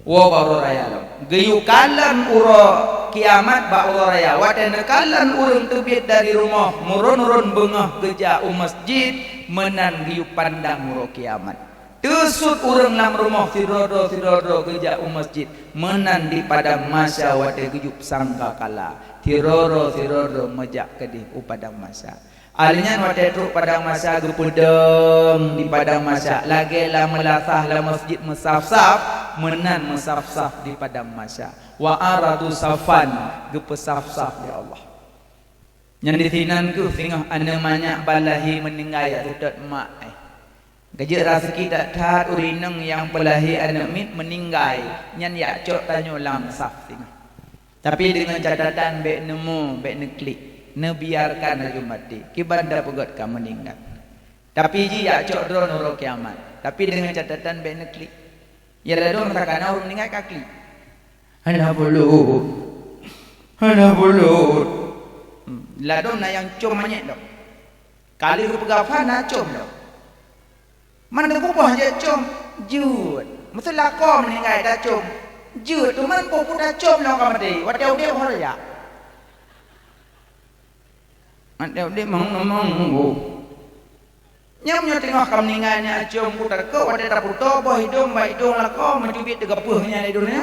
Woe bak uroe raya lom. Geuyue kalon uroe kiamat bak uroe raya. Watèe neukalon ureueng teubiet dari rumoh, meuron-ron beungoh geujak u masjid, meunan geuyue pandang uroe kiamat. Teusut ureueng lam rumoh sidroe-droe, sidroe-droe geujak u masjid, meunan di padang mahsyar watèe geuyue sangkakala, sidroe-droe, sidroe-droe meujak keudeh u padang mahsyar. Ahli nyan watèe trok padang mahsyar geupeudong di padang mahsyar, lagèe lam meulasah lam masjid meusaf-saf, meunan meusaf-saf di padang mahsyar. Wa aradu safan, geupeusaf-saf lé Allah. Nyan disinan kheueh singoh aneuk manyak ban lahé meuninggai jak seutôt mak, eh. Geujeuet raseuki that-that ureueng inong nyang peulahé aneuk miet meuninggai, nyan jak cok tanyoe lam saf singoh. Tapi deungon catatan bèk neumo, bèk neuklik, neubiarkan laju maté, kiban tapeugöt ka meuninggai. Tapi jih jak cok droe uroe kiamat. Tapi deungon catatan bèk neuklik. Ya ladôm takana ureueng meuninggai ka klik. Hana bulut. Hana bulut. Hmm, ladôm na nyang com manyét lom. Ka lheueh geupeugah fa na com lom. Man teupeugah jeuet com, jeuet. Meuseulako meuninggai tacom. Jeuet, teuma peue tacom lom ka maté. Watèe udép ho raya. Watèe udép mong-mong. Nyan meunyoe teungoh ka meuninggai nyan acom ku takot watèe taputôh boh idong bak idong lakoe meucubiet teugapeue nyan lé donya.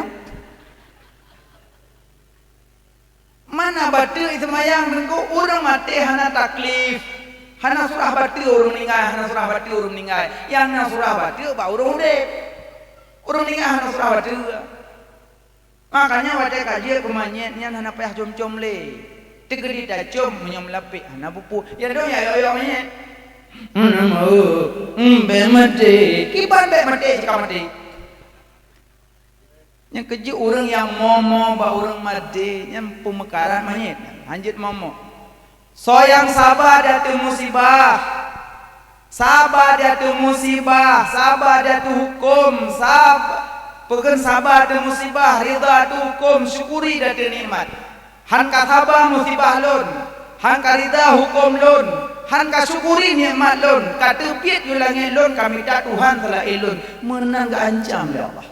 Mana bateue seumayang teungku, ureueng maté hana taklif, hana surah bateue ureueng meuninggai, hana surah bateue ureueng meuninggai. Nyang na surah bateue bak ureueng udép. Ureueng meuninggai hana surah bateue. Makanya watèe ka jeuet keu manyét nyan hana payah com-com lé. Teukeudi tacom meunyoe meulapék hana peue-peue. Ya dong ya yok-yok manyét. Hana meu'eu, bèk maté. Kiban bèk maté cit ka maté. Nyang keujeuet ureueng nyang momo bak ureueng maté nyan peumeukarat manyét. Hanjeuet momo. Soe nyang saba di ateueh musibah, saba di ateueh musibah, saba di ateueh huköm, sab-, peukon saba di ateueh musibah, ridha di ateueh huköm, syukuri di ateueh nikmat. Han ka saba musibah lôn, han ka ridha huköm lôn, han ka syukuri nikmat lôn, ka teubiet u langét lôn, ka mita Tuhan seulaén lôn, meunan geuancam lé Allah.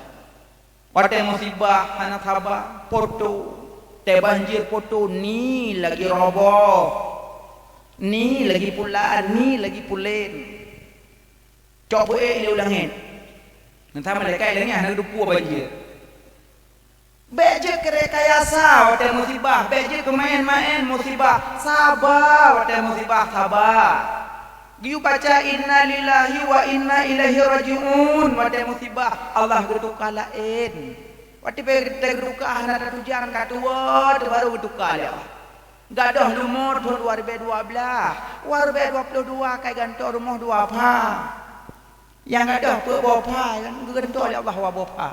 Watée musibah hana saba, poto, watée banjir poto, ni lagée roboh, ni lagée pulan, ni lagée pulen. Cok peuék lé u langét. Nyan malaikat langét hana geuteupeue banjir. Bék jeuet keu rekayasa watée musibah, bék jeuet keu maén-maén musibah. Saba watée musibah, saba. Geuyue baca innalillahi wa inna ilaihi rajiun watée musibah, Allah geutuka laén. Watée pe-, teuka hana tatujan ka tuwoe, teuh barô geutuka lé Allah. Gadôh leumo thon dua ribée dua blaih, dua ribée dua ploh dua kai gantoe rumoh dua pha. Nyang gadôh peuet boh pha, geugantoe lé Allah dua boh pha.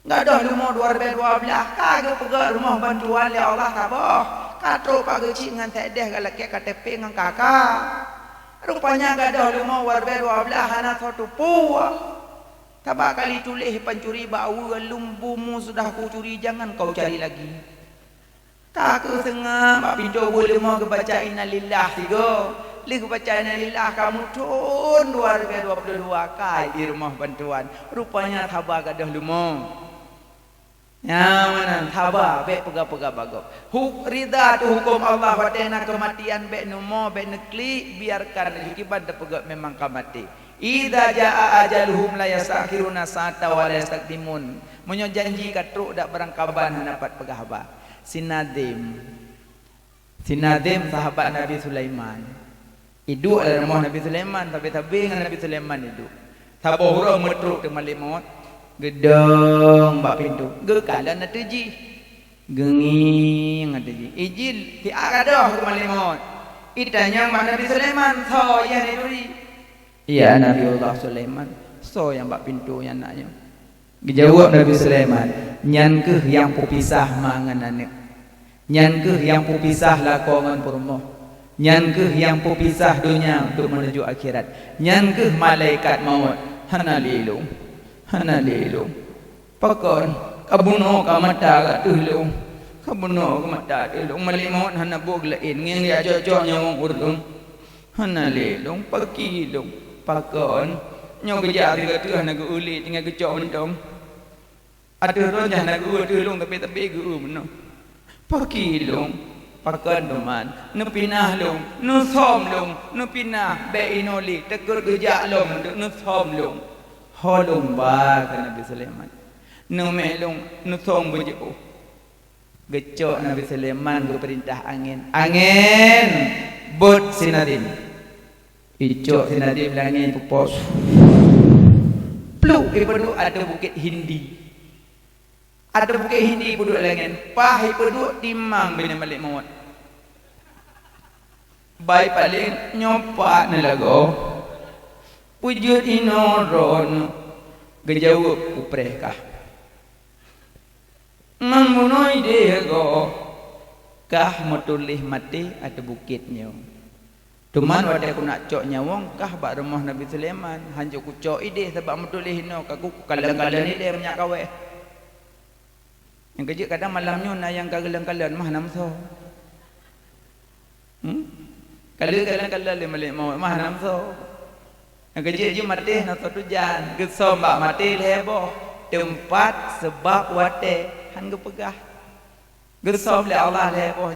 Gadôh leumo dua ribée dua blaih ka geupeugét rumoh bantuan lé Allah saboh. Ka trok Pak Geuchik ngon Saideh galakée K T P ngon K K. Rupanya gadôh leumo dua ribée dua blaih hana soe tupue. Sabab ka lheueh tuléh pancuri bak aweue, "Lôn bumu sudah kucuri, jangan kau cari lagi." Ka keuh seungab bak pintoe buet leumo geubaca innalillah sigoe. Lheueh geubaca innalillah ka meuthon dua ribée dua ploh dua kai di rumoh bantuan. Rupanya saba gadôh leumo. Nyan meunan saba, bék peugah-peugah bagoe. Hu-, ridha tu huköm Allah, watée na keumatian bék neumo, bék neuklik, biarkan laju kiban teupeugét memang ka maté. Idza jaa ajaluhum la yastakhiruna sa'atan wa la yastaqdimun. Meunyoe janji ka trok dak barangkaban hana pat peugah haba. Si Nadim. Si Nadim sahabat Nabi Sulaiman. Iduek lam rumoh Nabi Sulaiman, sabe-sabe ngon Nabi Sulaiman iduek. Saboh uroe meutrok teuk malaikat maut, geudong bak pintoe. Geukalon ateueh jih. Geungieng ateueh jih. Ijin siat gadôh keu malaikat maut. Itanyong bak Nabi Sulaiman, "Soe nyang neuturi?" "Ya Nabi Allah Sulaiman, soe nyang bak pintoe nyan nak nyoe?" Geujaweueb Nabi Sulaiman, "Nyan kheueh nyang peupisah ma ngon aneuëk. Nyan kheueh nyang peupisah lakoe ngon peurumoh. Nyan kheueh nyang peupisah donya untuk meunuju akhirat. Nyan kheueh malaikat mawöt. Hana lé lôn. Hana lé lôn. Pakon? Ka bunoe ka mata ka ateueh lôn. Ka bunoe ka mata ateueh lôn. Malaikat mawöt hana buet laén ngieng jak cok-cok nyawöng ureuëng." "Hana lé lôn, pakri lôn." "Pakon?" "Nyoe geujak sigoe teuh hana geu-eu lé, tinggai geucok mantong. Ateueh droe nyan hana geu-eu ateueh lôn, tapi-tapi geu-eu meunoe." "Pakri lôn." "Pakon teuma?" "Neupinah lôn, neusöm lôn, neupinah, bék inoe lé, teukeureuh geujak lom, neusöm lôn." "Ho lôn ba," kheun Nabi Sulaiman. "Neuméh lôn, neusöm beujiôh." Geucok Nabi Sulaiman geupeurintah angén, "Angén, beuet si Nadim." Icok si Nadim lam angén, peupos. Pluk, ipeuduek ateueh Bukét Hindi. Ateueh Bukét Hindi ipeuduek lam angén, paih ipeuduek timang binéh malaikat mawöt. Bai paleng nyoe pat neulagoe. Peujeuet inoe droeneuh, geujaweueb, "Upreh kah." Ngon bunoe ideh goe, kah meutuléh maté ateueh bukét nyoe. Teuma watée keuneuk cok nyawöng kah bak rumoh Nabi Sulaiman, hanjeuet kucok ideh sabab meutuléh inoe ka ku-, kukalon-kalon ideh meunyak kaweh. Nyang keujeuet kadang malam nyoe na nyang ka geulon-kalon mah na meusoe. Hmm? Ka lheueh kalon-kalon lé malaikat mawöt mah na meusoe. Nyang keujeuet jih maté na soe tujan, geusöm bak maté lhée boh, teumpat, seubab, watée, han geupeugah. Geusöm lé Allah lhée boh.